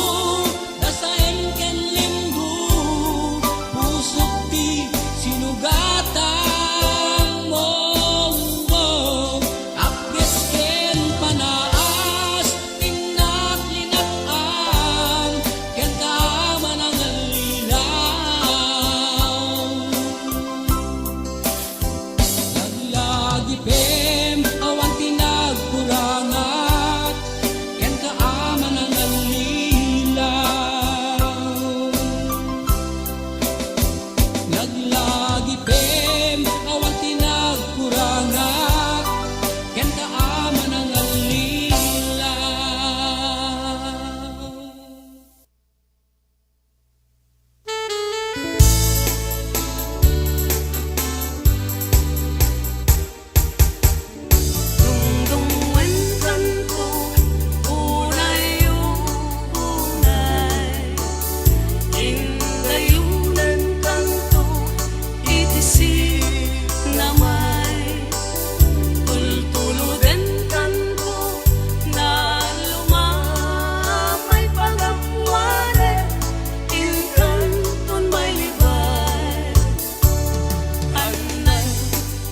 gasaem ken linggo, pusok ti sinugatam. Oh, oh, apges ken panaas, innak linak-am, ken kaman a nallilaw. Laglagipem awan ti nagkurangak, ken kaman a nallilaw. Laglagipem awan ti nagkurangak, ken kaman a nallilaw. Dungdungenkanto, unay, unay, indayonenkanto iti sinamay. Tultulodenkanto, naluma pay pagapuanen, inkanton mailibay. Annan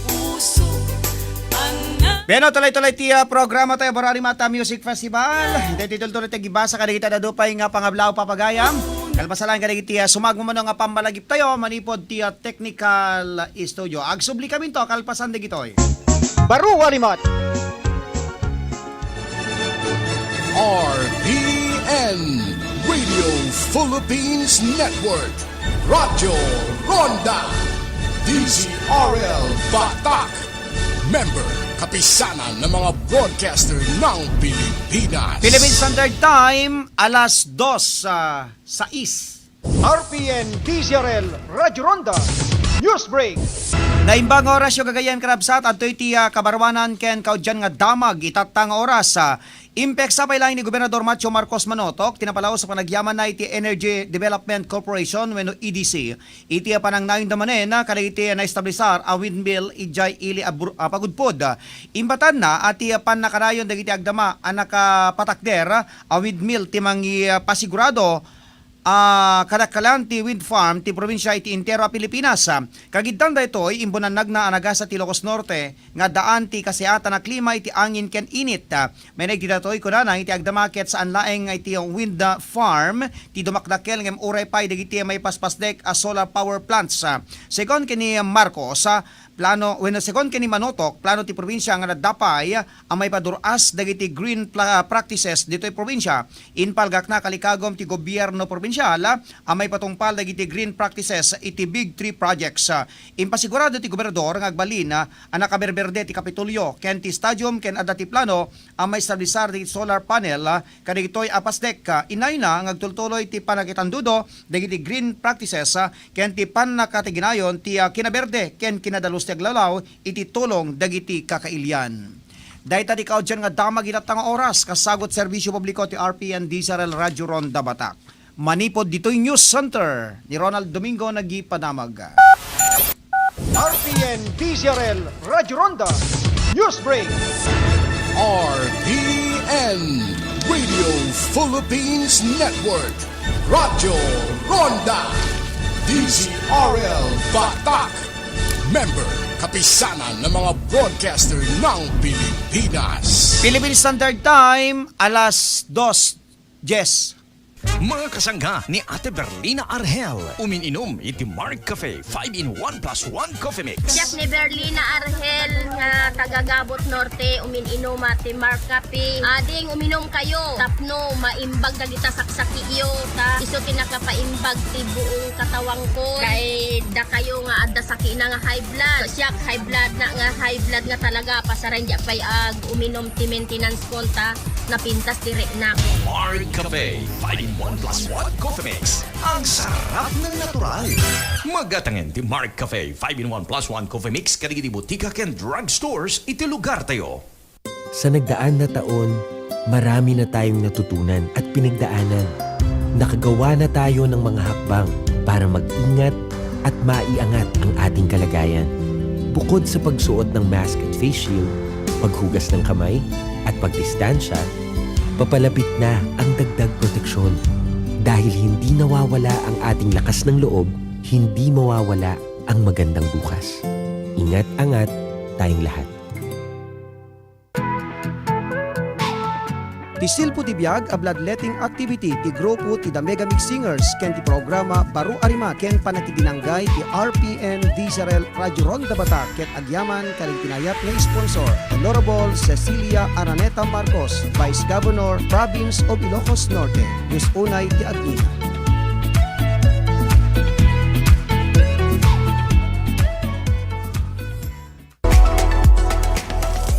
puso, annan. Bueno, tuloy-tuloy ti, ah, programa tayo, Barari Mata Music Festival. Iti tultuloy ti agbasa kadagiti dadduma pay nga pangablaw, papagayam. Kalpasan lang kadagiti, ah, sumagmamano nga pammalagiptayo manipud ti, ah, technical studio. Agsubli kaminto kalpasan dagitoy. Baro a rimat. R P N, Radio Philippines Network, Radyo Ronda, D Z R L Batak, member, Kapisanan ng mga Broadcaster ng Pilipinas. Philippine Standard Time, alas dos, ah, sais. R P N D Z R L Radyo Ronda News Break. Naimbag nga orasyo, gagayyem, karabsat, adtoy ti, ah, kabaruanan ken kaudyan nga damag itatta nga oras, ah, impeksa pay laeng ni Gobernador Macho Marcos Manotok ti napalaus a panagyamanna iti Energy Development Corporation wenno E D C. Iti, ah, panangnayon da manen, ah, kadagiti naestablisar a windmill idiay ili a bur-, a pagudpod. Imbatanna a ti, ah, pannakanayon dagiti agdama a nakapatakder, ah, a windmill ti mangi-, ah, pasigurado a kadakkelan ti wind farm ti probinsia iti entero a Pilipinas. Kagiddan daytoy, imbunannagna a nagasat ti Ilocos Norte nga addaan ti kasayaatan a klima iti angin ken init. Manen iti daytoy, kunana, iti agdama ket saan laeng nga iti wind farm ti dumakdakkel ngem uray pay dagiti maipaspasdek a solar power plants. Segun ken ni Marcos, plano, wenno segun ken ni Manotok, plano ti probinsia nga nadda pay a maipadur-as dagiti green pla-, practices ditoy probinsia. Impalgakna, kalikagum ti gobierno probinsial a maipatungpal dagiti green practices iti Big Three projects. Impasigurado ti gobernador nga agbalin a nakaberberde ti Kapitolyo ken ti stadium ken adda ti plano a maestablisar dagiti solar panel kadagitoy a pasdek. Inayna nga agtultuloy ti pannakitandudo dagiti green practices ken ti pannakatiginayon ti, ah, kinaberde ken kinadalus ti aglawlaw iti tulong dagiti kakailian. Dayta ti kaudyan nga damag itatta nga oras, kasagut serbisyo publiko ti R P N D Z R L Radyo Ronda Batak. Manipud ditoy News Center ni Ronald Domingo nagipadamag. R P N D Z R L Radyo Ronda News Break. R P N Radio Philippines Network, Radyo Ronda, D Z R L Batak, member, Kapisanan ng mga Broadcaster ng Pilipinas. Philippine Standard Time, alas dos dies. Mga kasangga ni Ate Berlina Arhel, umin-inom iti Mark Cafe five-in-one plus one Coffee Mix. Siak ni Berlina Arhel nga taga Gabot Norte, umin-inuma ti Mark Cafe. Ading uminom kayo tapno maimbag dagita saksakiyo, ta isu ti nakapaimbag ti buong katawangko. Kay dakayo nga adda sakina nga high blood. Siak high blood na nga high blood nga talaga, pasaren di pay ag uminom ti maintenance kon ta napintas ti riknak. Mark Cafe five-in-one plus one Coffee Mix. Ang sarap ng natural. Magatangen ti Mark Cafe five-in-one plus one Coffee Mix kadagiti botika ken drugstores iti lugartayo. Sa nagdaan na taon, marami na tayong natutunan at pinagdaanan. Nakagawa na tayo ng mga hakbang para mag-ingat at maiangat ang ating kalagayan. Bukod sa pagsuot ng mask at face shield, paghugas ng kamay, at pagdistansya, papalapit na ang dagdag proteksyon. Dahil hindi nawawala ang ating lakas ng loob, hindi mawawala ang magandang bukas. Ingat-angat tayong lahat. Ti silpo ti biag a bloodletting activity ti grupo ti The Mega Mix Singers ken ti programa Baro a Rima ken Panakidinanggay ti R P N D Z R L Radyo Ronda Batak ket agyaman kadagiti naayat nga sponsor, Honorable Cecilia Araneta Marcos, Vice Governor, Province of Ilocos Norte. Dios unay ti agina.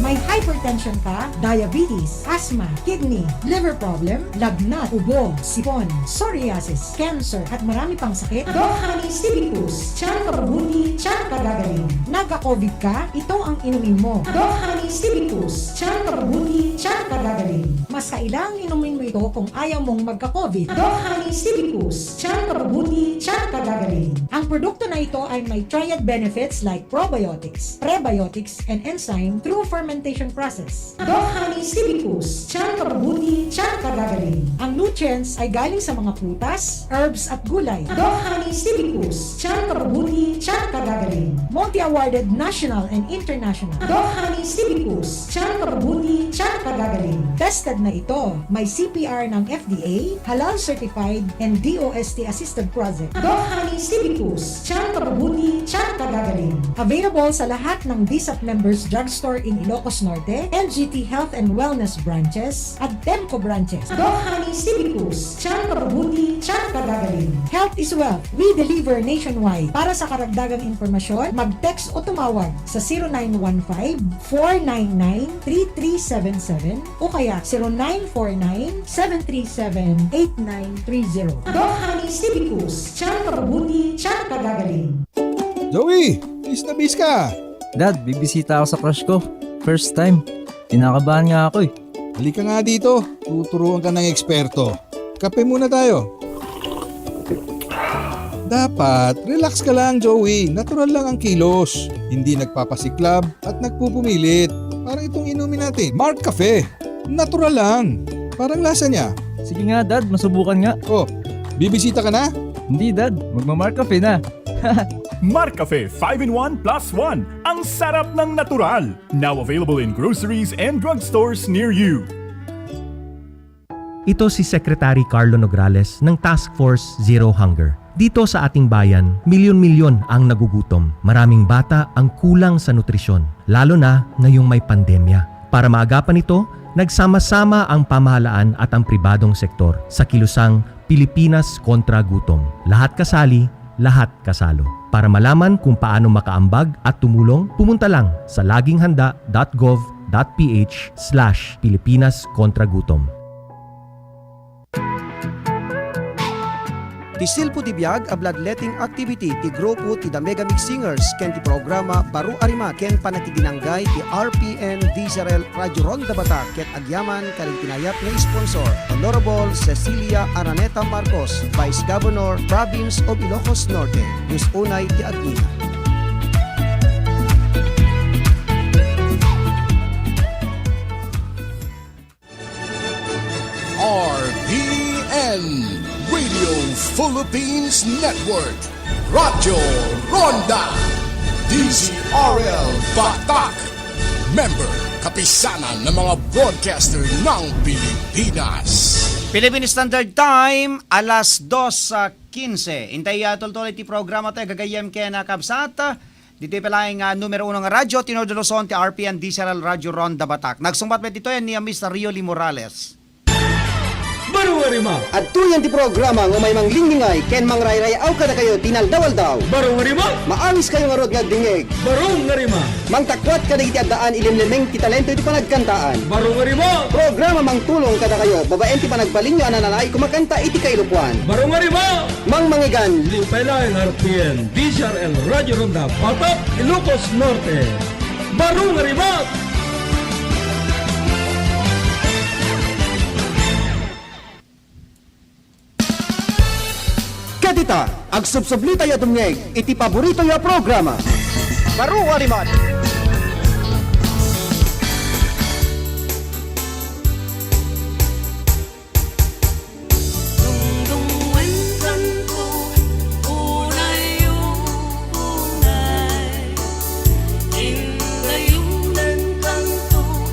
May hypertension ka, diabetes, asthma, kidney, liver problem, lagnat, ubo, sipon, psoriasis, cancer, at marami pang sakit? Doc Honey Stevie Pus, tiyan kabubuti, tiyan kagagaling. Nagka-COVID ka? Ito ang inumin mo. Doc Honey Stevie Pus, tiyan kabubuti, tiyan kagagaling. Mas kailangang inumin mo ito kung ayaw mong magka-COVID. Doc Honey Stevie Pus, tiyan kabubuti, tiyan kagagaling. Ang produkto na ito ay may triad benefits like probiotics, prebiotics, and enzyme through fermentation process. Doc Honey Cibicus, tiyan kabubuti, tiyan kagagaling. Ang nutrients ay galing sa mga prutas, herbs, at gulay. Doc Honey Cibicus, tiyan kabubuti, tiyan kagagaling. Multi-awarded national and international. Doc Honey Cibicus, tiyan kabubuti, tiyan kagagaling. Tested na ito. May C P R ng F D A, halal certified, and D O S T assisted project. Doc Honey Cibicus, tiyan kabubuti, tiyan kagagaling. Available sa lahat ng D S A P members drugstore in Ilocos Norte, L G T Health and Wellness branches, at Temco branches. Doc Honey Cibicus, tiyan kabubuti, tiyan kagagaling. Health is wealth. We deliver nationwide. Para sa karagdagang impormasyon, mag-text o tumawag sa zero nine one five, four nine nine, three three seven seven o kaya zero nine four nine, seven three seven, eight nine three zero. Doc Honey Cibicus, tiyan kabubuti, tiyan kagagaling. Joey, bis na bis ka. Dad, bibisita ako sa crush ko. First time. Kinakabahan nga ako eh. Halika nga dito. Tuturuan ka ng eksperto. Kape muna tayo. Dapat, relax ka lang, Joey. Natural lang ang kilos. Hindi nagpapasiklab at nagpupumilit. Parang itong inumin natin, Mark Cafe. Natural lang. Parang lasa niya. Sige nga, Dad. Masubukan nga. Oh, bibisita ka na? Hindi, Dad. Magma-Mark Cafe na. Mark Cafe five in one plus one. Ang sarap ng natural. Now available in groceries and drugstores near you. Ito si Secretary Carlo Nograles ng Task Force Zero Hunger. Dito sa ating bayan, milyon-milyon ang nagugutom. Maraming bata ang kulang sa nutrisyon, lalo na ngayong may pandemya. Para maagapan ito, nagsama-sama ang pamahalaan at ang pribadong sektor sa kilusang Pilipinas kontra Gutom. Lahat kasali, lahat kasalo. Para malaman kung paano makaambag at tumulong, pumunta lang sa laging handa dot gov dot ph slash Pilipinas kontra Gutom. Ti silpo ti biag a bloodletting activity ti grupo ti The Mega Mix Singers ken ti programa Baro a Rimat ken panagdidinanggay ti R P N D Z R L Radio Ronda Batak ket agyaman kadagiti naayat nga sponsor, Honorable Cecilia Araneta Marcos, Vice Governor, Province of Ilocos Norte. Dios unay ti agingga. R P N, Radio Philippines Network, Radyo Ronda, D Z R L Batak, member, Kapisanan ng mga Broadcaster ng Pilipinas. Philippine Standard Time, alas dos, ah, quince. Intay, ah, tultuloy ti programa tayo, gagayyem ken, ah, kabsat. Ditoy pay laeng nga numero uno nga radyo, Tenor de Luzon, ti R P N D Z R L Radio Ronda Batak. Nagsungbat met ditoy ni, ah, Mister Rio Lee Morales. Baro nga rimak! Adtoyen ti programa nga umay manglinglingaw ken mangrayrayaw kadakayo ti inaldaw-aldaw. Baro nga rimak! Maangiskayo ngarud nga agdingngeg. Baro nga rimak! Mangtakuat kadagiti addaan ilimlimeng ti talento iti panagkantaan. Baro nga rimak! Programa mangtulong kadakayo babaen ti panagbalinyo a nanalaig kumakanta iti kailokoan. Baro nga rimak! Mangmangigan. Limpay laeng R P N, D Z R L Radio Ronda, Batak, Ilocos Norte. Baro nga rimak! Ket ita, agsubsublitayo a dumngeg iti paboritoyo a programa. Baro nga rimak! Dungdungngoenkanto, unay, unay, indayonenkanto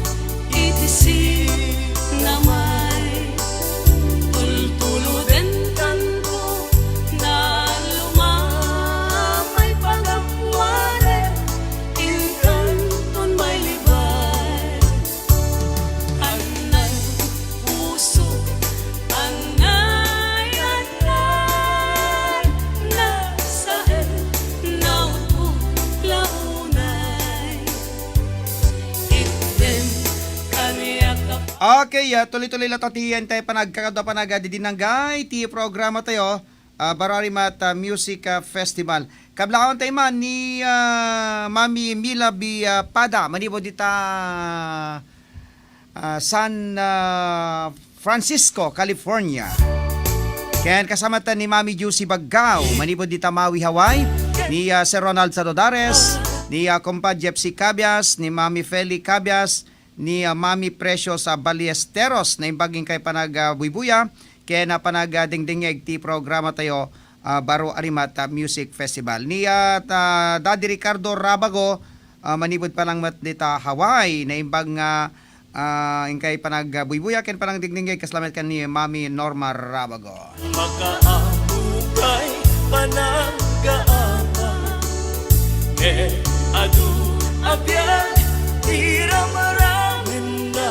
iti sinamay. Tultulodenkanto, naluma may pagapuanen, inkanton may libay. Anay puso, anay, anay, nasaen, naupot la unay. Itdem kaniak a Okay, ah, tuloy-tuloy la ta ti, ah, intay panagkakadua, panagdidinanggay ti programa tayo. Ah, Baro a Rimat, ah, Music, ah, Festival. Kablakawan tayo man ni, ah, Mami Mila B, ah, Pada, manipud dita, ah, San, ah, Francisco, California. Ken kasamatan ni Mami Juicy Baggao, manipud dita Maui, Hawaii, ni, ah, Sir Ronald Sadodares, ni, ah, Compa Jepsy Cabias, ni Mami Feli Cabias, ni, ah, Mami Precious, ah, Ballesteros, naimbag inkay panag, ah, buybuya, ken, ah, panag, ah, dingdingngeg ti programa tayo, ah, Baro Arimat, ah, Music Festival. Ni, ah, ta-, Daddy Ricardo Rabago, ah, manipud pa lang met dita Hawaii, naimbag nga, ah, inkay panag, ah, buybuya ken panagdingdingngeg, kasla met ken ni Mami Norma Rabago. Makaammo kay panaggaammo, ket adu a biag ti ramramidna,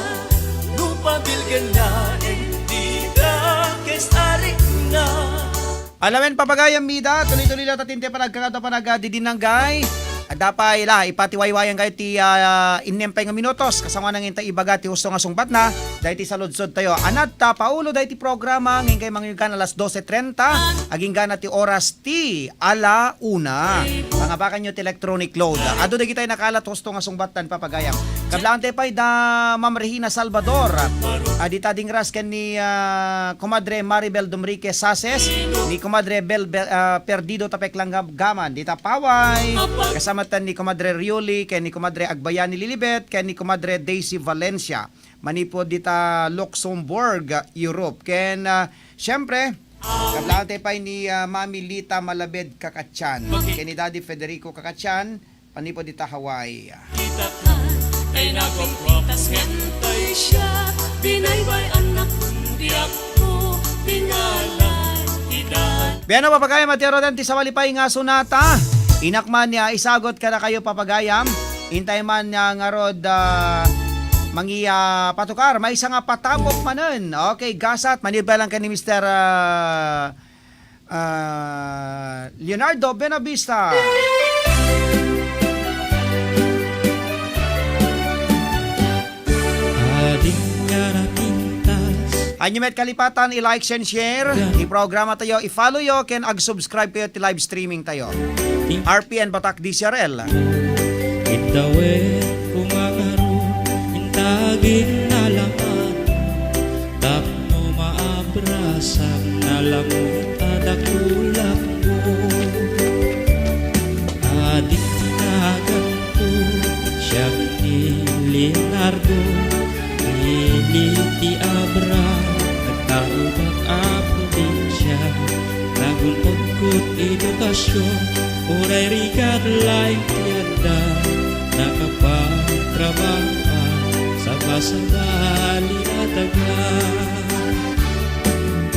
no pabilgenna iti dakes a rikna. Alawen, papagayam, mida, tuloy-tuloy latta ti panagkakadua, panagdidinanggay. Adda pay la, ipatiwaywayan kayo ti, ah, innem pay nga minutos. Kasangoanan nga inta ibaga ti husto nga sungbatna, daytoy saludsod tayo. Anatta, Paolo, daytoy programa, ngayon kayo mangyugan alas dose trenta, agingga na ti oras ti ala una. Pangabakan nyo ti electronic load. Adu dagiti nakalat husto nga sungbattan, papagayam. Kablaantayo pay da Ma'am Regina Salvador. Ah, dita dingras ken ni, ah, Comadre Maribel Dumrique Sases, ni Comadre Bel, Bel, ah, Perdido Tapek Langgam-, Gaman, dita Paway, kasamatan ni Comadre Rioli, ken ni Comadre Agbayani Lilibet, ken ni Comadre Daisy Valencia, manipud dita Luxembourg, Europe. Ken, ah, siyempre, kablaantayo pay ni, ah, Mami Lita Malabed Kakatsan, ken ni Daddy Federico Kakatsan, manipud dita Hawaii. Kita ka, kay nagwapuapas ngem tay siak, binaybay-annak ti Apo, tingalay ti daan. Biano, papagayam, iti arudan ti sabali pay nga sonata. Inak man nga isagut kadakayo, papagayam. Intay man nga ngarud, ah, mangi-, ah, patukar, maysa nga patapok manen. Okay, gasat, manipud lang ken ni Mister, ah, Ah, Leonardo Benavista. Ading nga napintas. Hanyo met kalipatan, i-like and share ti programa tayo, i-follow yo, ken ag-subscribe kayo ti live streaming tayo. R P N Batak D C R L. Itawen ko nga ngarud, intagin na laman. Tapno maabrasak na lamut a dakulapmo. Ading naganko, siak ni Leonardo, ili ti Abra, nagtaubak a probinsia. Nagun-odko ti edukasyon, uray rigat laeng ti adda, nakapatrabaho a sabasabali a daga.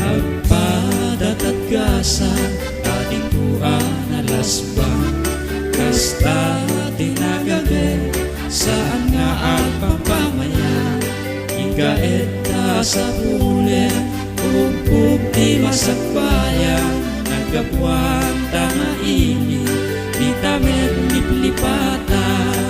Agpadatatgasa, adingko a nalasba, kasta ti nagagem, saan nga agpampamayan, igaet ta sapulen, ubbog ti masagbayan, naggapuan ta nga ini, dita met liplipatan.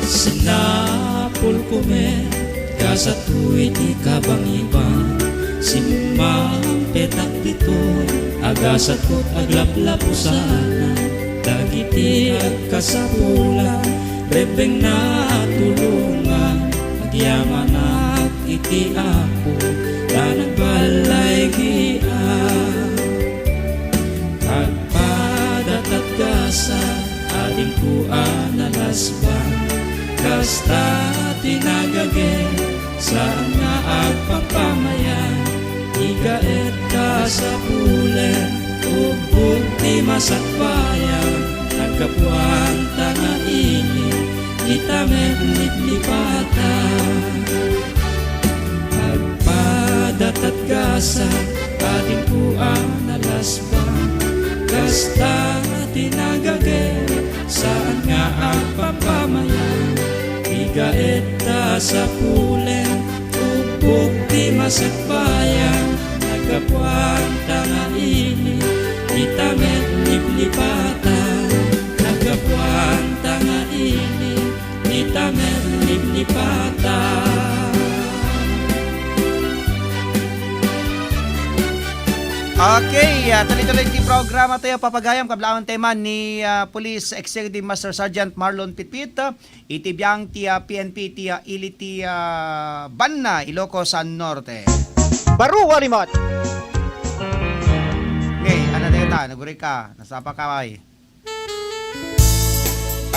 Sinapulko met, gasatko iti kabangiban. Simmangpetak ditoy, agasatko aglaplapusanan. Dagiti agkasapulan, rebbengna tulongan. Agyamanak iti Apo, ta nagballaygiak. Agpadatatgasa, adingko a nalasba, kasta ti nagagem, saan nga agpampamayan, igaet ta sapulen, ubbog ti masagbayan, naggapuan ta nga ini, dita met liplipatan. Agpadatatgasa, adingko a nalasba, kasta ti nagagem, saan nga agpampamayan, igaet ta sapulen, ubbog ti masagbayan, naggapuan ta nga ini, dita met liplipatan. Kanta nga ini, ita met liplipata. Okay, ah, tuloy-tuloy ti programa tayo, papagayam, kablawan tayo man ni, ah, Police Executive Master Sergeant Marlon Pitpit, ah, iti biang ti, ah, P N P ti, ah, ili ti, ah, Banna, Ilocos Norte. Baro a limat! Okay, ano tayo ta? Naguri ka, nasapa ka, ay.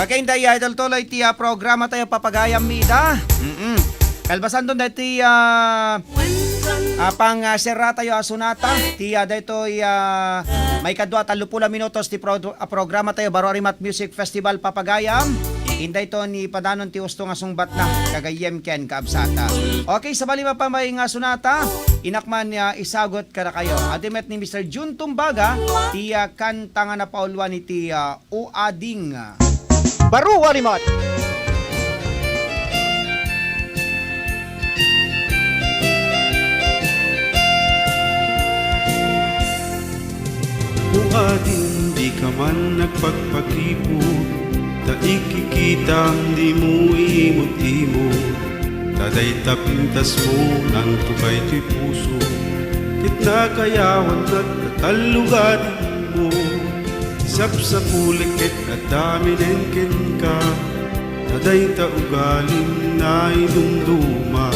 Okay, inday, ah, idol, tuloy ti, ah, programa tayo, papagayam ida. Mm-mm. Kalbasanton daytoy, ah, ah, pang, ah, serra tayo a sonata. Ti, ah, daytoy, ah, maikadua, tallo puluh a minutos ti pro-, ah, programa tayo, Baro a Limat Music Festival, papagayam. Inday to ni padanon ti husto nga sungbatna, kagayyem ken kaabsata. Okay, sabali, mapamay nga sonata, inak man, ah, isagot kadakayo. Adu met ni Mister Jun Tumbaga, ti, ah, kanta nga napauluan iti, ah, O Ading. Baro a limat. O ading, dika man nagpagpakipot, ta ikikitam dimo imot-imot. Ta dayta pintasmo nangtukay toy puso, ket nakayawannak ta tallo gadimmo. Sapsapulik ket adda minen kenka, ta dayta ugalim naidumduma.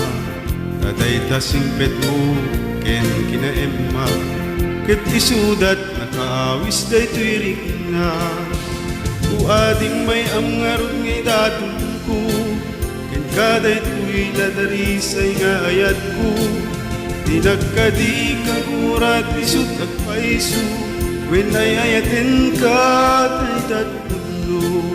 Ta dayta singpetmo ken kinaemma, ket isudat nakaawis daytoy rikna. O ading, may-am ngarud nga idatonko, kenka daytoy nadarisay nga ayatko. Ti nagkadi, kagurat, isut' agpayso, wen ay-ayatenka, dayta pudno.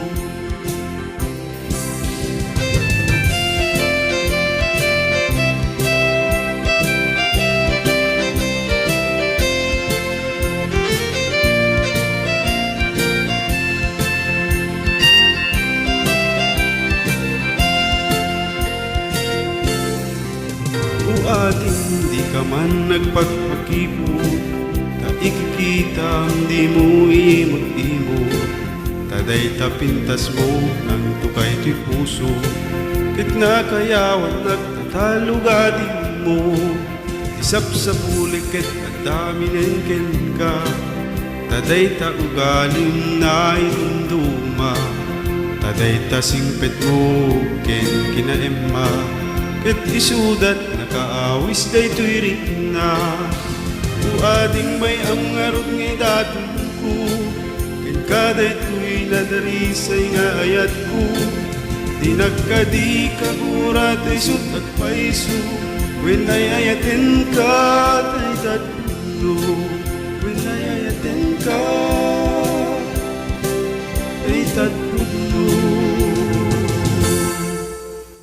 O ading, dika man nagpagpakipot, ta ikikitam dimo imot-imot. Ta dayta pintasmo nangtukay toy puso, ket nakayawannak ta tallo gadimmo. Ti sapsapulik ket adda minen kenka, ta dayta ugalim naidumduma. Ta dayta singpetmo ken kinaemma, ket isudat nakaawis daytoy rikna. O ading, may-am ngarud nga idatonko, kenka daytoy nadarisay nga ayatko. Ti nagkadi, kagurat, isut' agpayso, wen ay-ayatenka, dayta pudno, wen ay-ayatenka, dayta pudno.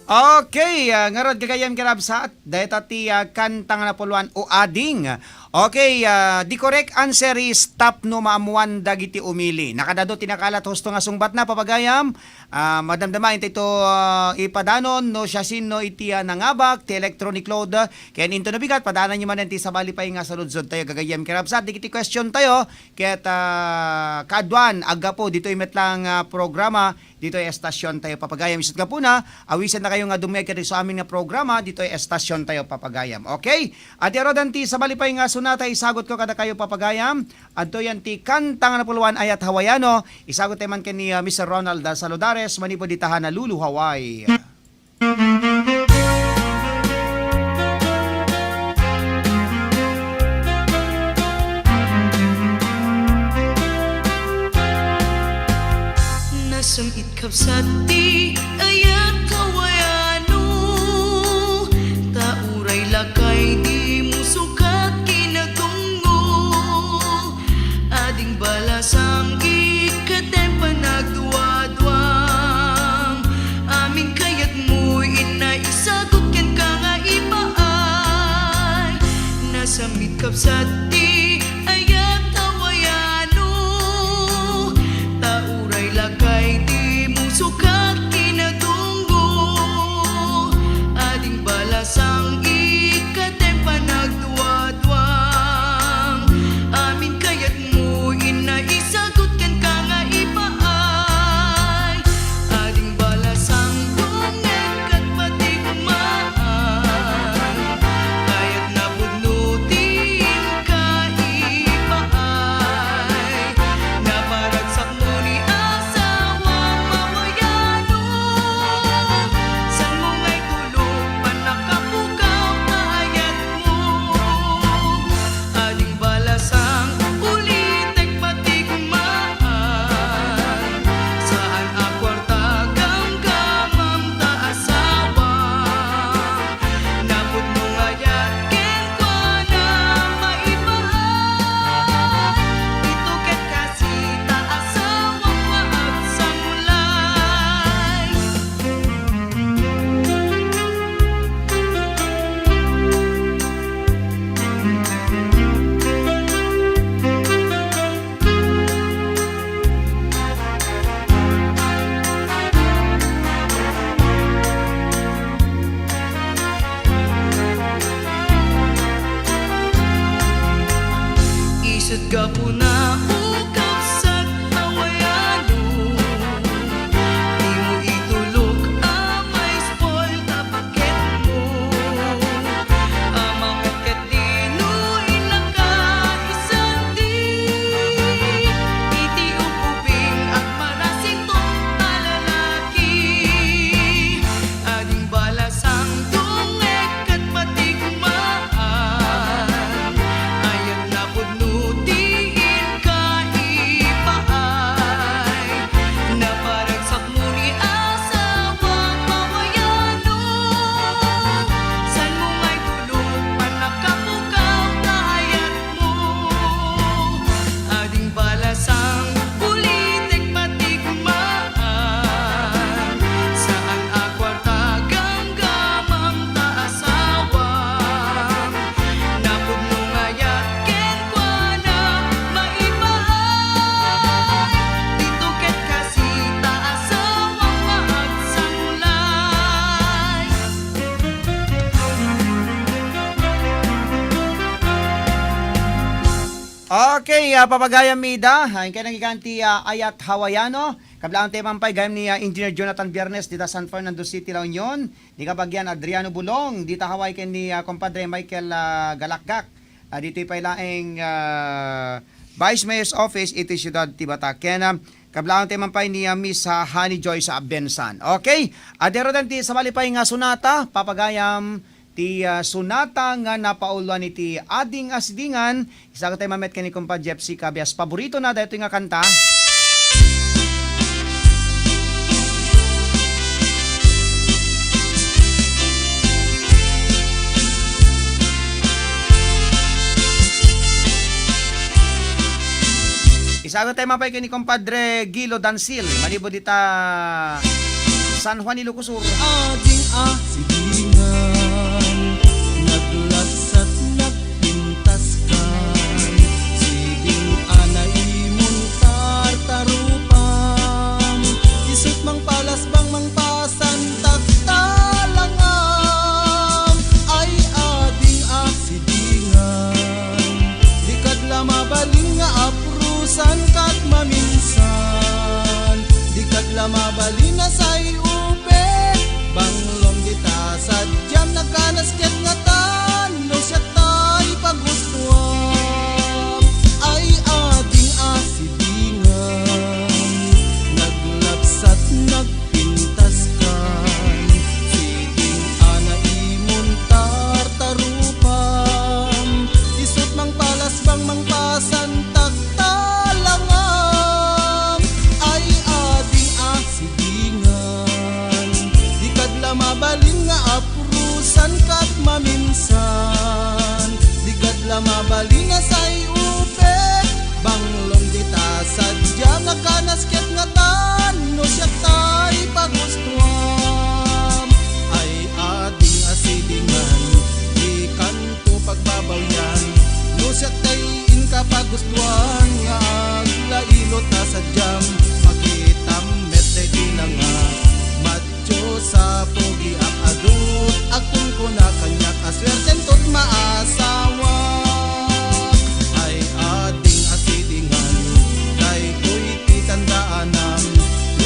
Okay, ah, ngarud, gagayyem ken kaabsat, dayta ti, ah, kanta nga napauluan, O Ading. Okay, ah, the correct answer is tapno maammoan dagiti umili. Nakadadu ti nakalat husto nga sungbatna, papagayam. Ah, madamdama intay to, ah, ipadanon no siasino iti, ah, nangabak ti electronic load, ah, ken into no bigat, padaananyo manen ti sabali pay nga saludsod tayo, gagayyem ken kaabsat, dagiti question tayo, ket, ah, kaaduan, aggapu ditoy met lang, ah, programa, ditoy estasion tayo, papagayam. Isut' gapuna, awisanna kayo nga dumngeg kadagiti amin nga programa ditoy estasion tayo, papagayam. Okay? Adi arodan ti sabali pay nga sonata, isagot ko kadakayo, papagayam. Adtoy ti kanta nga napauluan, Ayat Hawaiano. Isagot tayo man ken ni, ah, Mister Ronald, ah, Saludares, manipud ita Honolulu, Hawaii. Nasam-it kabsat ti ayat Hawaiano, ta uray lakay dimo sukat kinatunggo. Ading balasang ikkatem panagduaduam. Amin kayatmo, inna, isagut kenka nga ipaay. Nasam-it kabsat ti ayat Hawaiano, ta uray lakay dimo sukat kinatunggo. Gapuna, o kabsat Hawaiano, dimo itulok a maispoil ta paketmo. Amangan ket dino innaka isandi iti ubing a marasinto a lalaki. Ading balasang dungek ket patigmaan. Ayat napudno ti inka ipaay. Naparagsak mo ni asawang Hawaiano. Saan mo ngay tulok, panakapukaw ta ayat mo. Ading balasang ulitek patigmaan. Saan a kuarta gamgamam ta asawam. Napudno nga ayat kenkuana maipaay. Dito ket kasi ta asawam nga agsanglay. Okay, ah, papagayam ida. Ah, inkay nangikan ti, ah, Ayat Hawaiano. Kablaang tayo man pay gayam ni, ah, Engineer Jonathan Biernes dita San Fernando City, La Union. Ni kabagian Adriano Bulong, dita Hawaii ken ni, ah, kumpadre Michael, ah, Galakgak. Ah, ditoy pay laeng, ah, Vice Mayor's Office iti siudad ti Bata. Ken, ah, kablaang tayo man pay ni, ah, Miss, ah, Honey Joy sa Abensan. Okay. Adda ruden ti sabali pay nga sonata, papagayam ti, ah, sonata nga napauluan iti Ading a Sidingan. Isaguttay man met ken ni Kumpa Jeff C. Cabias. Paborito na daytoy nga kanta. Isaguttay man pay ken ni Kumpadre Gilo Dansil, manipud dita San Juan, Ilocos Sur. Ading a Sidingan, naglabsat, nagpintaskan, siding a naimon tartarupam, isut' mangpalasbang, mangpasantak talangam. Ay, ading a Sidingan, dikad la mabalin nga aprusan kat maminsan. Dikad la mabalin a say-upe, banglom dita sadiam, nagkanas ket ngatan, no siak tay pagustuam. Ay, ading a Sidingan, naglabsat, nag- pintaskan, siding a naimon tartarupam, isut' mangpalasbang, mangpasantak talangam. Ay, ading a Sidingan, dikad la mabalin nga aprusan kat maminsan. Dikad la mabalin a say-upe, banglom dita sadiam, nagkanas ket ngatan, no siak tay pagustuam. Ay, ading a Sidingan, dikanto pagbabawian, no siak tay inka pagustuan, nga aglailo ta sadiam, makitam met daytoy la nga Dios a pogiak a dut, agkunkuna kaniak a suerten tot maasawak. Ay, ading a Sidingan, daytoy ti tandaanam.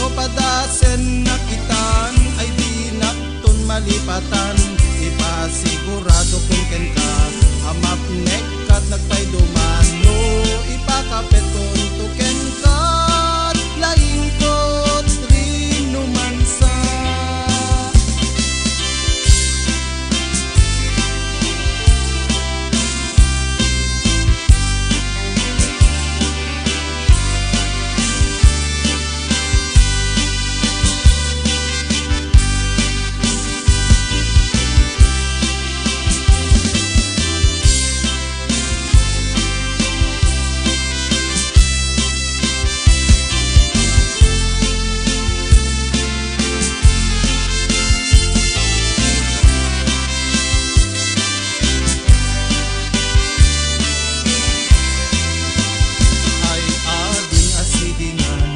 No padasen nakitan, ay dinakton malipatan. Ipasigurado kon kenka a mapnek kat nagpayduman. No ipakapet konto kenka, laingkot rinumansa. Ay, ading a Sidingan,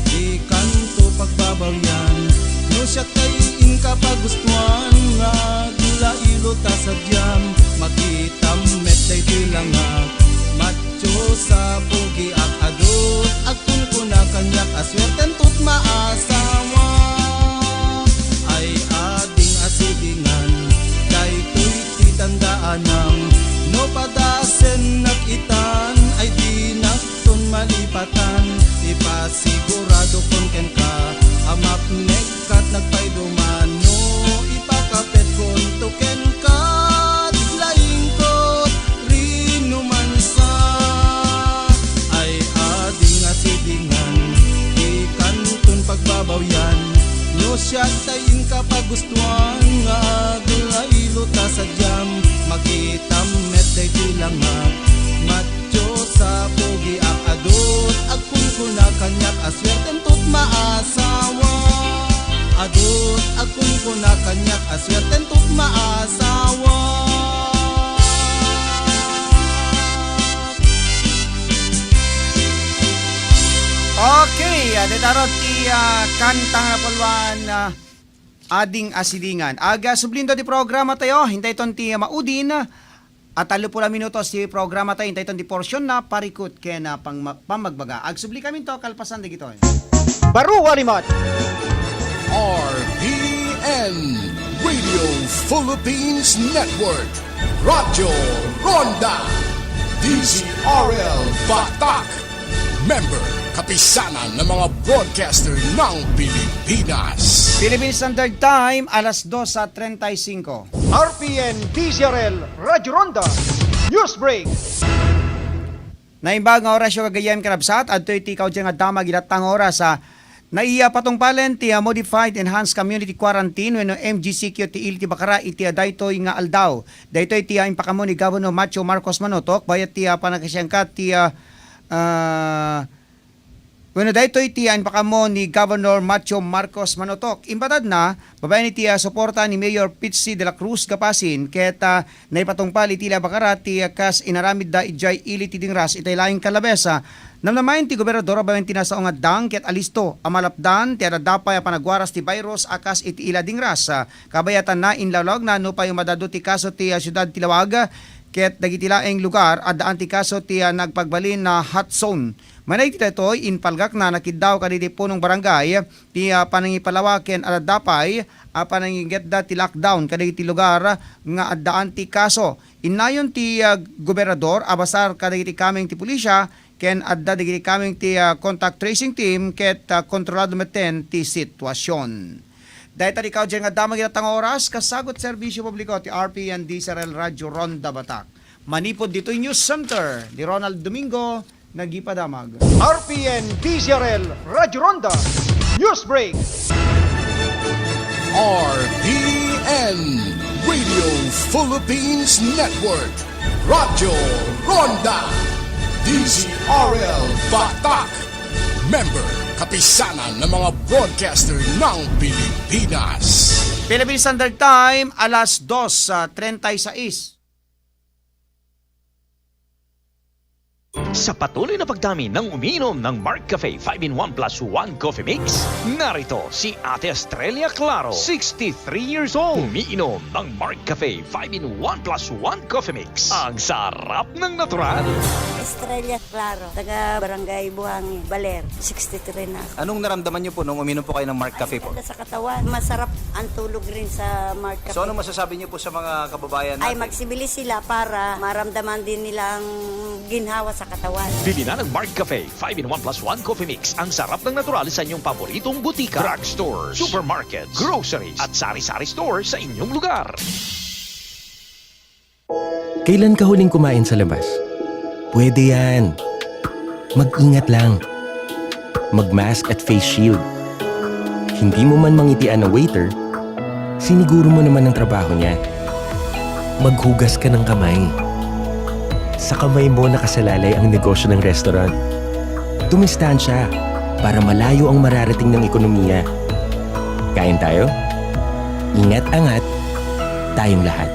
dikanto pagbabawian. No siak tay inka pagustuan, nga aglailo ta sadiam, makitam met daytoy la nga matcho Sa pugiak adut, agkunkuna kaniak a suerten to't maasawa. Ay ading a sidingan, daytoy ti tandaanam. No padasennak itan, ay dinakton malipatan. Ipasigurado kon kenka a mapnek kat nagpayduman no ipakapetkonto kenka ti laingkot rinumansa. Ay ading a sidingan, di kanton pagbabawyan. No siak tay inka pagustuan nga aglaylo ta sadiam, makitam met daytoy langak. Matyo sa pugiak adut, agkunkuna kaniak a suerten to't maasawa. Adut, agkunkuna kaniak a suerten to't maasawa. Okay, ah, dayta ti, ah, kantang napulwan, ah, Ading a Sidingan. Aga, sublinto ti programa tayo, hintayton ti maudin, a tallo puluh minutos ti programa tayo, hintayton ti portion na parikut ken, ah, pang-, pamagbaga. Agsubli kami to, kalpasan dagitoy. Baro a limat. R P N, Radio Philippines Network, Radyo Ronda, D Z R L Batak, member, Kapisanan ng mga Broadcaster ng Pilipinas. Philippine Standard Time, alas dos sa treinta y cinco. R P N D Z R L Radyo Ronda, News Break. Naimbag nga orasyo, gagayyem, kakabsat, adtoy ti kaudyan nga damag iti latta nga oras, ah, naiya patungpalen ti, ah, Modified Enhanced Community Quarantine wenno M G C Q ti ili ti Bacara iti, ah, daytoy nga aldaw. Daytoy ti, ah, impakaammo ni Governor Macho Marcos Manotok, bayat ti, ah, panagsiangkat ti, ah, ah, wenno daytoy ti, ah, impakaammo ni Governor Macho Marcos Manotok. Impatadna, babaen iti, ah, suporta ni Mayor Pitsy de la Cruz Gapasin ket, ah, naipatungpal iti ili a Bacara ti, ah, kas inaramidda idiay ili ti dingras itay laeng kalabes. Namnamaen ti gobernador a babaen ti nasao nga addang ket alisto a malapdan ti adda pay a panagwaras ti virus a kas iti ili a dingras. Kabayatanna, inlawlawagna no pay umadado ti kaso ti, ah, siudad ti Laoag ket dagiti laeng lugar addaan ti kaso ti, ah, nagpagbalin a hot zone. Manaydi daytoy, impalgakna, nakiddaw kadagiti punong barangay ti, ah, panangipalawa ken adda pay a panangiggetda ti lockdown kadagiti lugar nga addaan ti kaso. Innayon ti, ah, gobernador a basar kadagiti kameng ti pulisya ken adda dagiti kameng ti, ah, contact tracing team ket, ah, kontrolado metten ti sitwasion. Dayta ti kaudyan nga damag iti latta nga oras, kasagut serbisyo publiko ti R P N D Z R L Radyo Ronda Batak. Manipud ditoy News Center ni Ronald Domingo, nagipadamag. R P N D Z R L Radyo Ronda, News Break. R P N Radio Philippines Network, Radyo Ronda, D Z R L Batak, member, Kapisanan ng mga Broadcaster ng Pilipinas. Philippine Standard Time, alas dos sa treinta y seis. Sa patuloy na pagdami ng umiinom ng Mark Cafe five-in-one plus one Coffee Mix, narito si Ate Estrella Claro, sixty-three years old. Umiinom ng Mark Cafe five-in-one plus one Coffee Mix. Ang sarap ng natural. Estrella Claro, taga Barangay Buhangin, Baler, sixty-three na ako. Anong naramdaman niyo po nung uminom po kayo ng Mark Cafe po? Ay, maganda sa katawan. Masarap ang tulog rin sa Mark Cafe. So, ano masasabi niyo po sa mga kababayan natin? Ay, magsibili sila para maramdaman din nila ang ginhawa sa katawan. Bili na ng Mark Cafe five-in-one plus one Coffee Mix. Ang sarap ng natural sa inyong paboritong butika, drugstores, supermarkets, groceries, at sari-sari store sa inyong lugar. Kailan ka huling kumain sa labas? Pwede yan. Mag-ingat lang. Mag-mask at face shield. Hindi mo man mangitian ang waiter, siniguro mo naman ang trabaho niya. Maghugas ka ng kamay. Sa kamay mo nakasalalay ang negosyo ng restaurant. Dumistansya para malayo ang mararating ng ekonomiya. Kain tayo? Ingat, angat, tayong lahat.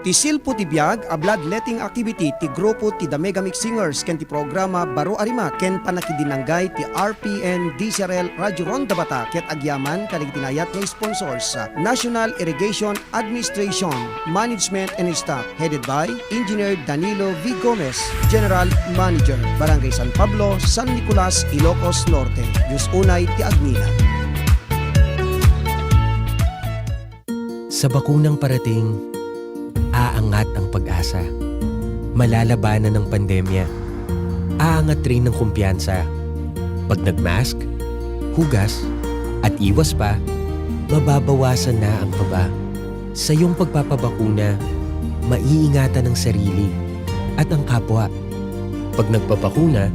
Ti silpo ti biag a bloodletting activity ti grupo ti The Mega Mix Singers ken ti programa Baro a Rimat ken pannakidinanggay ti R P N D Z R L Radio Ronda Batak ket agyaman kadagiti naayat nga sponsors: National Irrigation Administration, management and staff, headed by Engineer Danilo V Gomez, General Manager, Barangay San Pablo, San Nicolas, Ilocos Norte. Diyos unay ti agngina. Sa bakunang parating, aangat ang pag-asa. Malalabanan ang pandemya. Aangat rin ang kumpiyansa. Pag nag-mask, hugas, at iwas pa, mababawasan na ang kaba. Sa iyong pagpapabakuna, maiingatan ang sarili at ang kapwa. Pag nagpabakuna,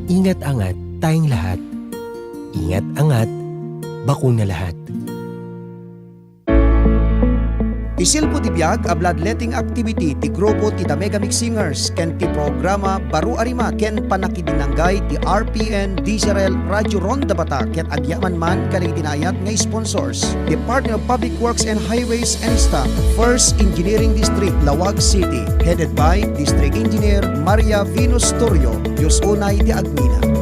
ingat-angat tayong lahat. Ingat-angat, bakuna lahat. Isilpo ti biag a bloodletting activity ti grupo ti The Mega Mix Singers ken ti programa Baro a Rimat ken pannakidinanggay ti R P N D Z R L Radio Ronda Batak ket agyaman man kadagiti naayat nga sponsors: Department of Public Works and Highways and staff, First Engineering District, Laoag City, headed by District Engineer Maria Venus Torrio. Diyos unay ti agngina.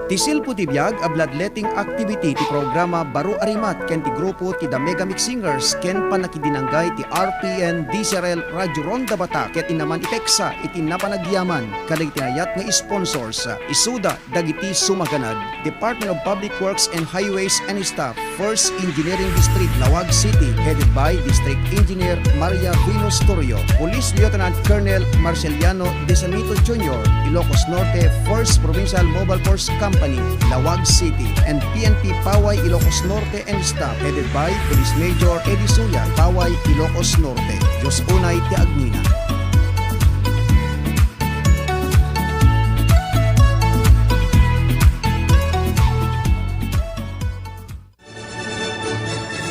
Ti silpo ti biag a bloodletting activity ti programa Baro a Rimat ken ti grupo ti The Mega Mix Singers ken pannakidinanggay ti R P N D Z R L Radio Ronda Batak ket innaman ipeksa iti napanagyaman kadagiti naayat nga sponsors: isuda dagiti sumaganad: Department of Public Works and Highways and staff, First Engineering District, Laoag City, headed by District Engineer Maria Venus Torrio, Police Lieutenant Colonel Marceliano Desamito Junior, Ilocos Norte First Provincial Mobile Force Company, Laoag City, and P N P Paway, Ilocos Norte and staff, headed by Police Major Eddie Suya, Paway, Ilocos Norte. Diyos unay ti agngina.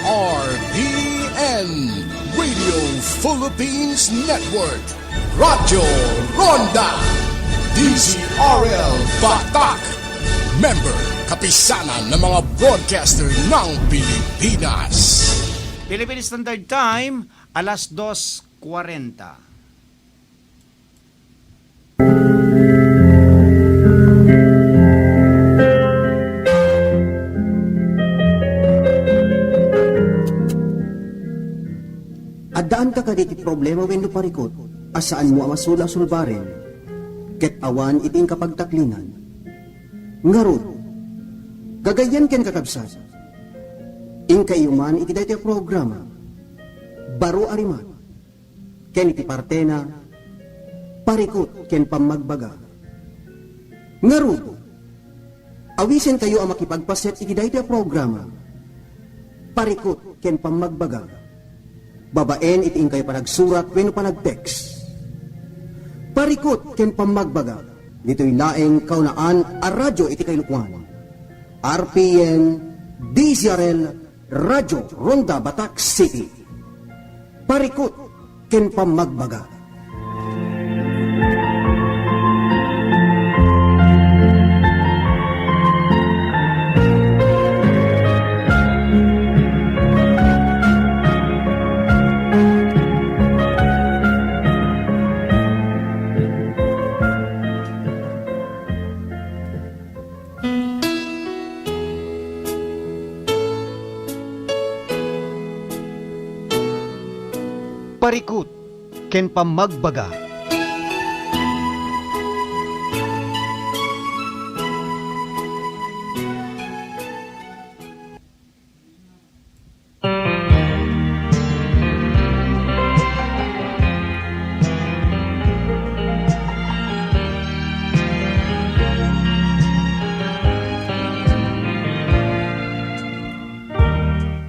R P N, Radio Philippines Network, Radyo Ronda, D Z R L Batak, member, Kapisanan ng mga Broadcaster ng Pilipinas. Philippine Standard Time, alas dos kwarenta. Addaanka kadi ti problema wenno parikut a saanmo a masula a sulbaren ket awan iti inka pagtaklinan? Ngarud, kagayem ken kakabsat, inkaiyo man iti daytoy a programa, Baro a Rimat, ken iti partena, Parikut ken Pammagbaga. Ngarud, awisenkayo a makipagpaset iti daytoy a programa, Parikut ken Pammagbaga, babaen iti inkayo panagsurat wenno panag-text. Parikut ken Pammagbaga, ditoy laeng kaunaan a radyo iti kailukoan, R P N, D Z R L, Radyo Ronda Batak City. Parikut ken Pammagbaga. Parikut ken Pammagbaga.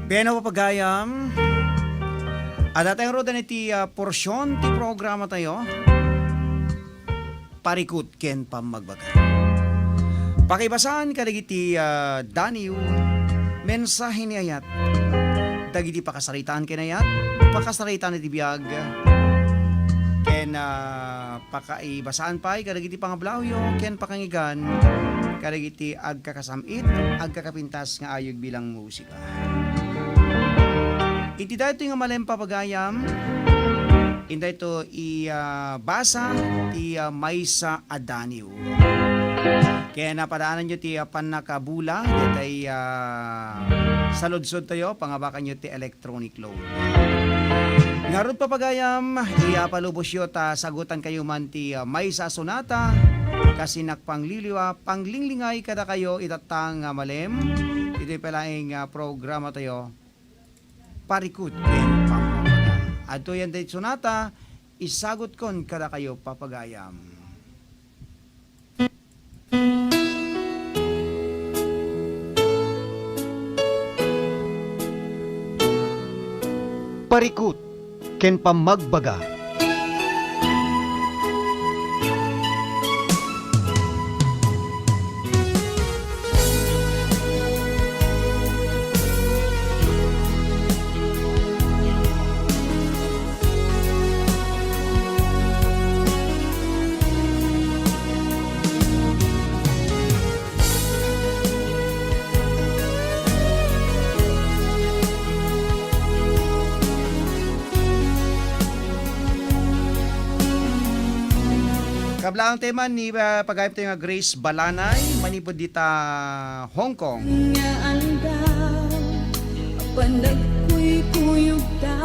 Bueno, papagayam, adda tayo ngaruden iti, ah, porsyon ti programa tayo. Parikut ken Pammagbaga. Pakibasaan kadagiti, ah, daniw, mensahe ni ayat. Dagiti pakasaritaan ken ayat, pakasaritaan iti biag, ken na pakaibasaan pay kadagiti pangablawyo ken pakangigan kadagiti agkakasam-it, agkakapintas nga ayeg bilang musika. Iti daytoy nga malem, papagayam, intay to i, ah, basa ti, ah, maysa a daniw. Ken napadaananyo ti, ah, pannakabula, detay, ah, saludsodtayo, pangabakanyo ti electronic load. Ngarud, papagayam, iyapalubosyo ta sagutankayo man ti, ah, maysa a sonata, kas innak pangliliwa, panglinglingay kadakayo itatta nga malem, iti pay laeng, ah, programatayo, Parikut ken Pammabaga. Adtoyen ti sonata, isagutkon kadakayo, papagayam. Parikut ken Pammagbaga. Kablaang tema ni, ah, pagayamtayo nga Grace Balanay, manipud dita Hong Kong. Nga aldaw, apan nagkuykuyogta,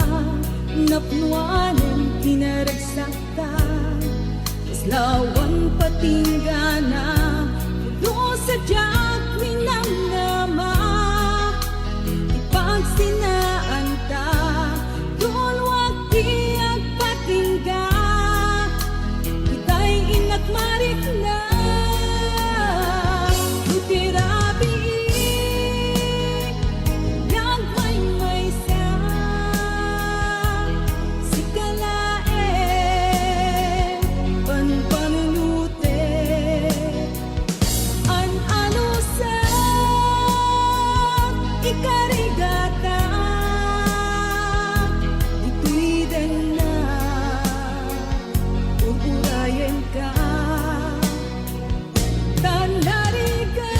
napnoanen ti naragsak ta, kas lawan patinggana, pulos a diak minamnama, ti pagsinaanta, dunwak ti agpatingga, itay innak marikna, no ti rabii, nagmaymaysa, sika laeng, panpanunotek, an-anusak, ikarigata, ditoy denna, ur-urayenka. Ta narigat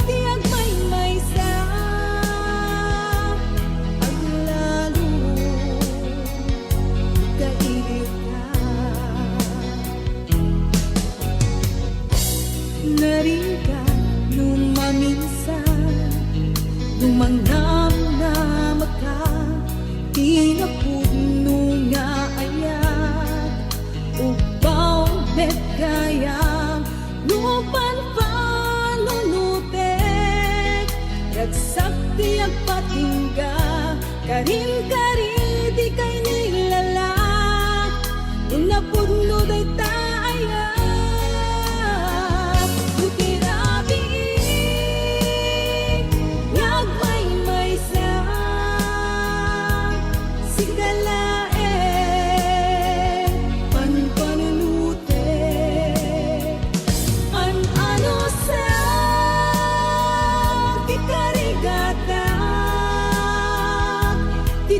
ti agmaymaysa, aglalo kailita. Narigat no maminsan, no mangnamnamaka, ti napudno nga ayat, Ugbaw met gayam no panpanunotek, ragsak ti agpatingga, karin kari ti kainilala, no napudno dayta ayat, no ti rabii nga agmaymaysa. Sika laeng panpanunotek, an-anusak ti karigatak, ti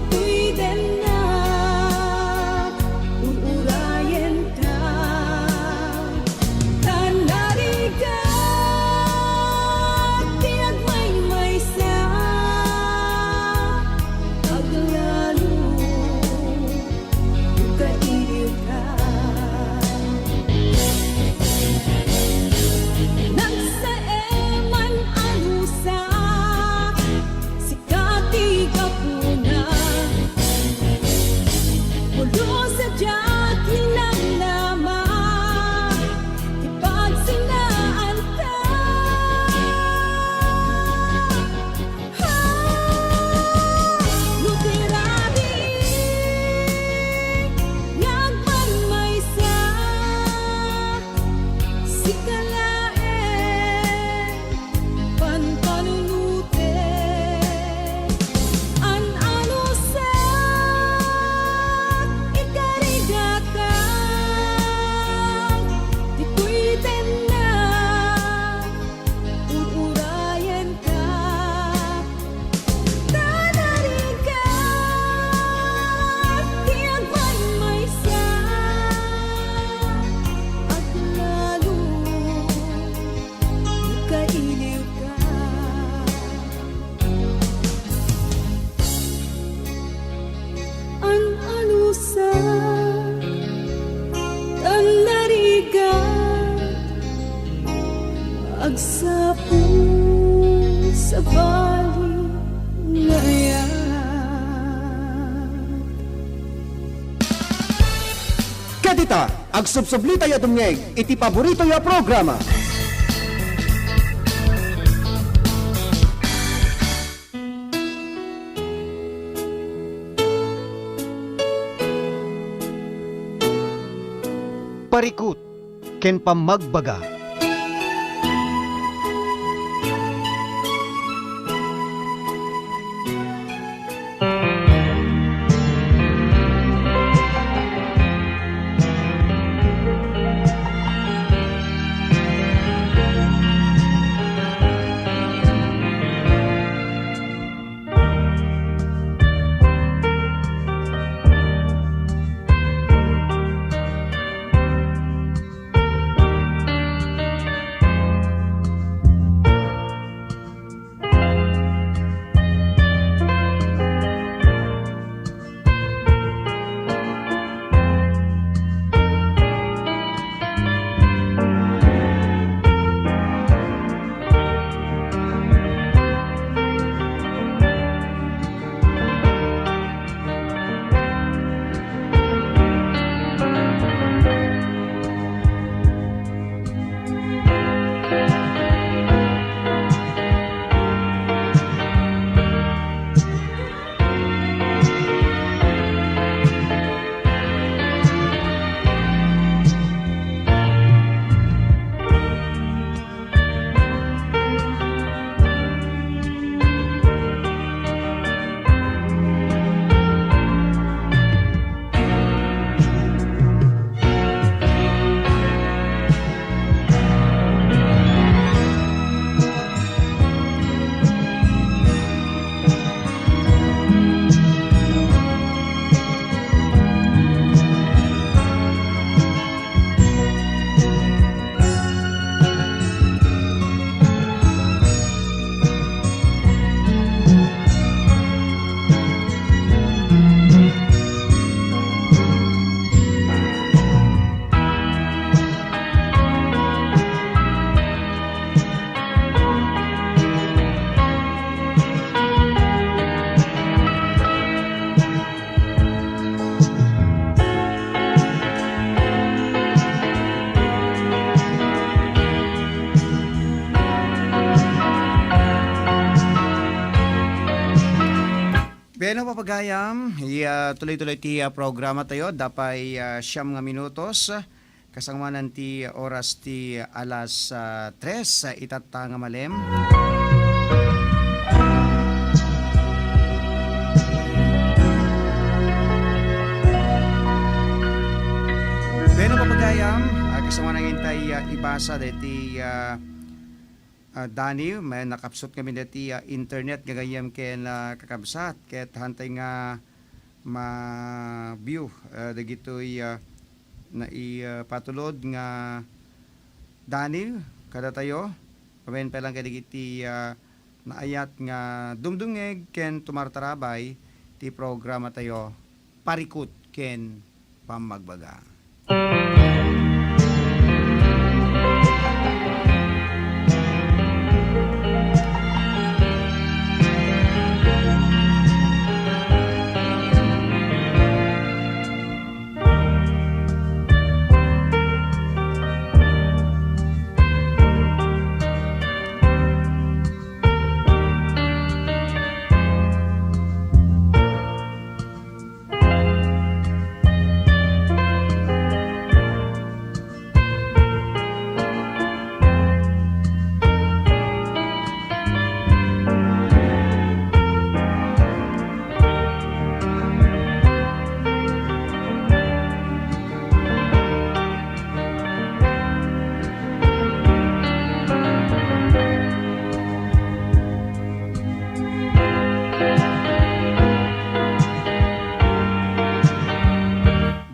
Agsapu sa bali nga ayat. Ket ita, agsubsublitayo a dumngeg iti paboritoyo a programa. Parikut ken pammagbaga. Bueno, papagayam, iya, tuloy-tuloy ti, ah, programa tayo. Dapay, ah, siam nga minutos. Kasangoanan ti oras ti alas, ah, tres, ah, itatta nga malem. Bueno, papagayam, ah, kasangoanan intay, ah, ibasa deti, ah, ah, Dani, may nakapsut kami deti, ah, internet gagayyem ken, ah, kakabsat, ket hantay nga ma-view, ah, dagitoy, ah, nai-, ah, patulod nga Dani kadatayo, pammenpay lang kadagiti, ah, naayat nga dumdumngeg ken tumartarabay ti programa tayo, Parikut ken Pammagbaga.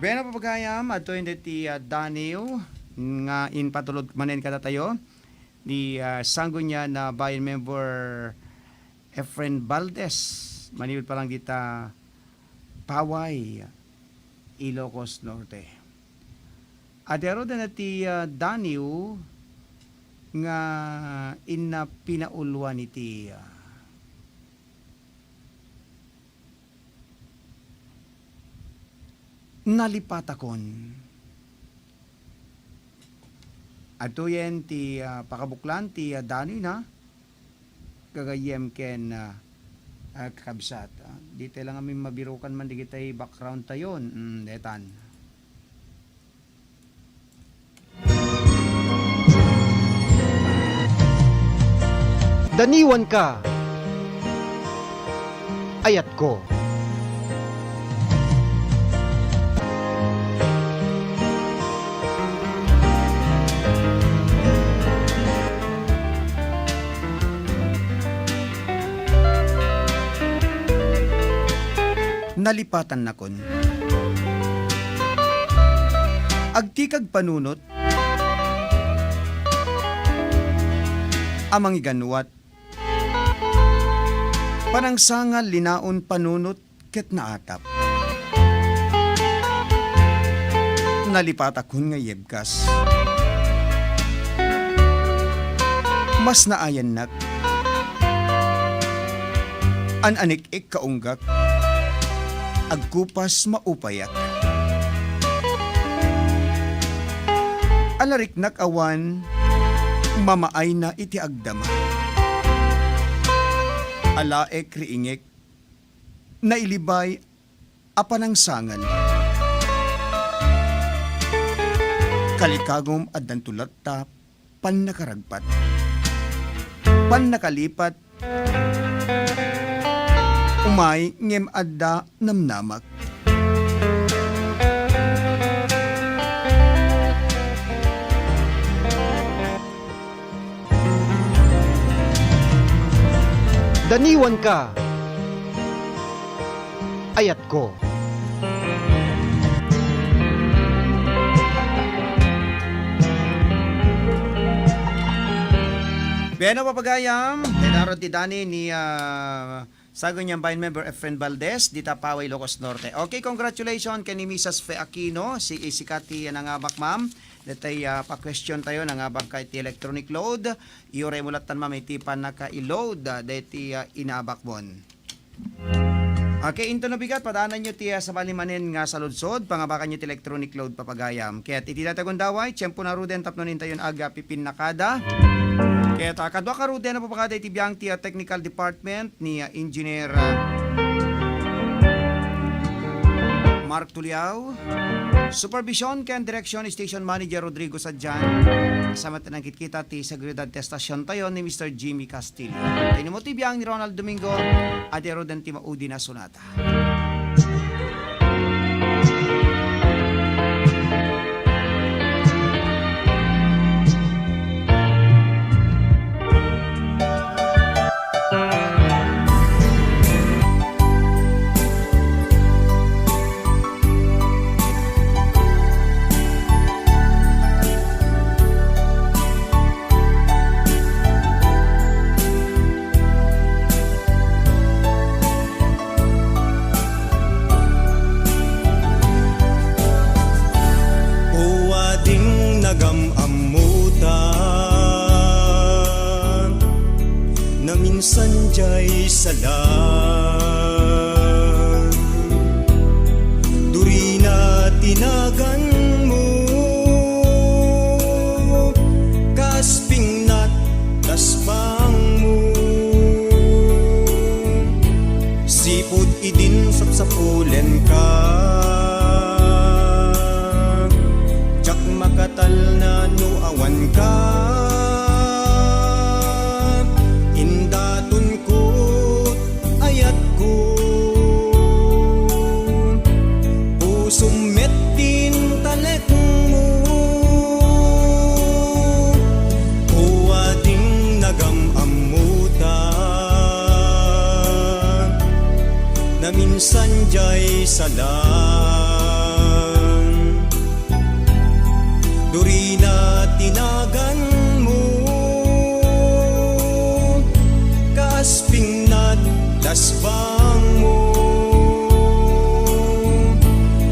Bueno, papagayam, adtoy deti, ah, Daniw nga impatulod manen kadatayo ni, ah, Sangguniang, ah, Bayan Member Efren Valdez, manipud pa lang dita Paway, Ilocos Norte. Adero dina ti, ah, Daniw, nga inna pinauluan iti, ah, nalipatakon. Adtoyen ti, ah, pakabuklan ti, ah, danoyna, gagayyem ken, ah, ah, kakabsat. Ah, di tayo lang amin mabirukan man digitay background tayon. Mm, detan. Daniwanka, ayatko. Nalipatannakon. Agtikag panunot a mangigannuat, panangsangal, linaon, panunot, ket naatap. Nalipatakon nga yebkas. Mas naayannak. An-anik-ik kaunggak. Agkupas maupayak. Alariknak awan mamaayna iti agdama. Alaek riingek, nailibay a panangsangal. Kalikagom addanto latta pannakaragpat. Pannakalipat, umay ngem adda namnamak. Daniwanka, ayatko. Bueno, papagayam, denaro ti Dani ni, ah, Sagun Yambayan member Efren Valdez, dita Paway, Ilocos Norte. Okay, congratulations ken ni Missus Fe Aquino, si, sika ti nangabak, ma'am. Detay, ah, pa-question tayo, nangabak ka iti electronic load. Iuray mo lattan, ma'am, iti pannaka-load, ah, deti, ah, inabakmon. Okay, inton nabigat, padaananyo ti, ah, sabali manen nga saludsod, pangabakanyo ti electronic load, papagayam. Ket iti dayta gundaway, tiempo na ruden tapno intayon aga pipinnakada. Ket, ah, kaduak a ruden a papagada iti biang ti, ah, technical department ni, ah, Engineer, ah, Mark Tuliao. Supervision ken direksyon, Station Manager Rodrigo Sadian. Kasama ti nangkitkita ti seguridad ti estasion tayo ni Mister Jimmy Castillo. Tinimo ti biang ni Ronald Domingo, adi ruden ti maudi na sonata. O ading nagam-ammutan, naminsan jay sala. Durina ti naganmo, kas pingnat, kas bangmo. Sipud idin sapsapulenka, diak makatalna no awanka. Indaton ko't ayatko, pusom met ti intalekmo. O ading nagam-ammutan, naminsan jay sala. Durina ti naganmo, kas pingnat, kas bangmo.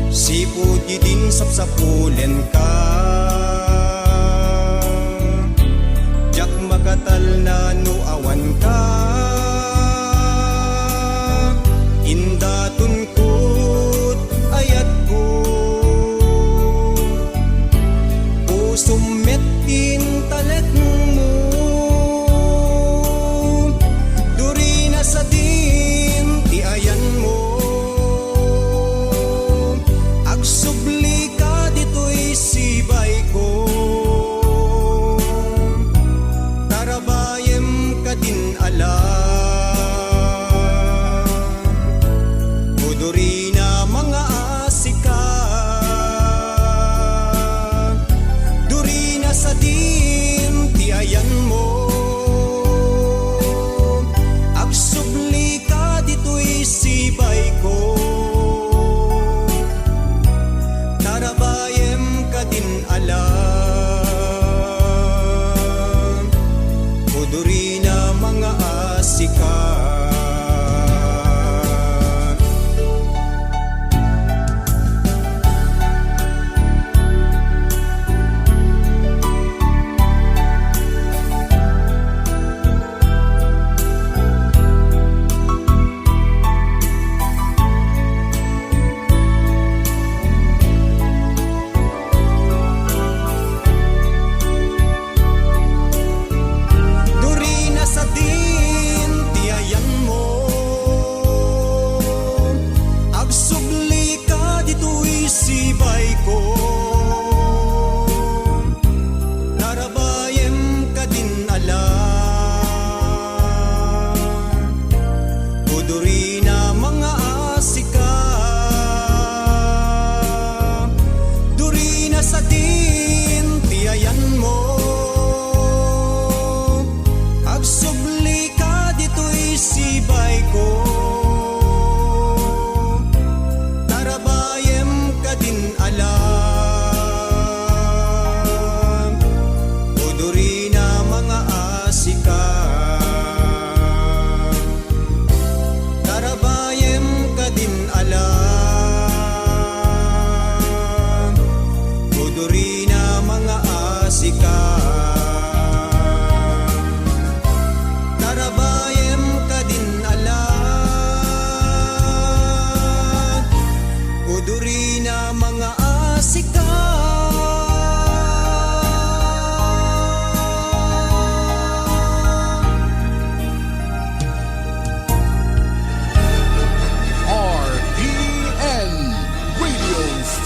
Sipud idin sapsapulenka, Sadin ti ayanmo, agsubli ka ditoy sibayko. Tarabayem kadin alam, udurina mangaasika. Tarabayem kadin alam, udurina mangaasika. Taraba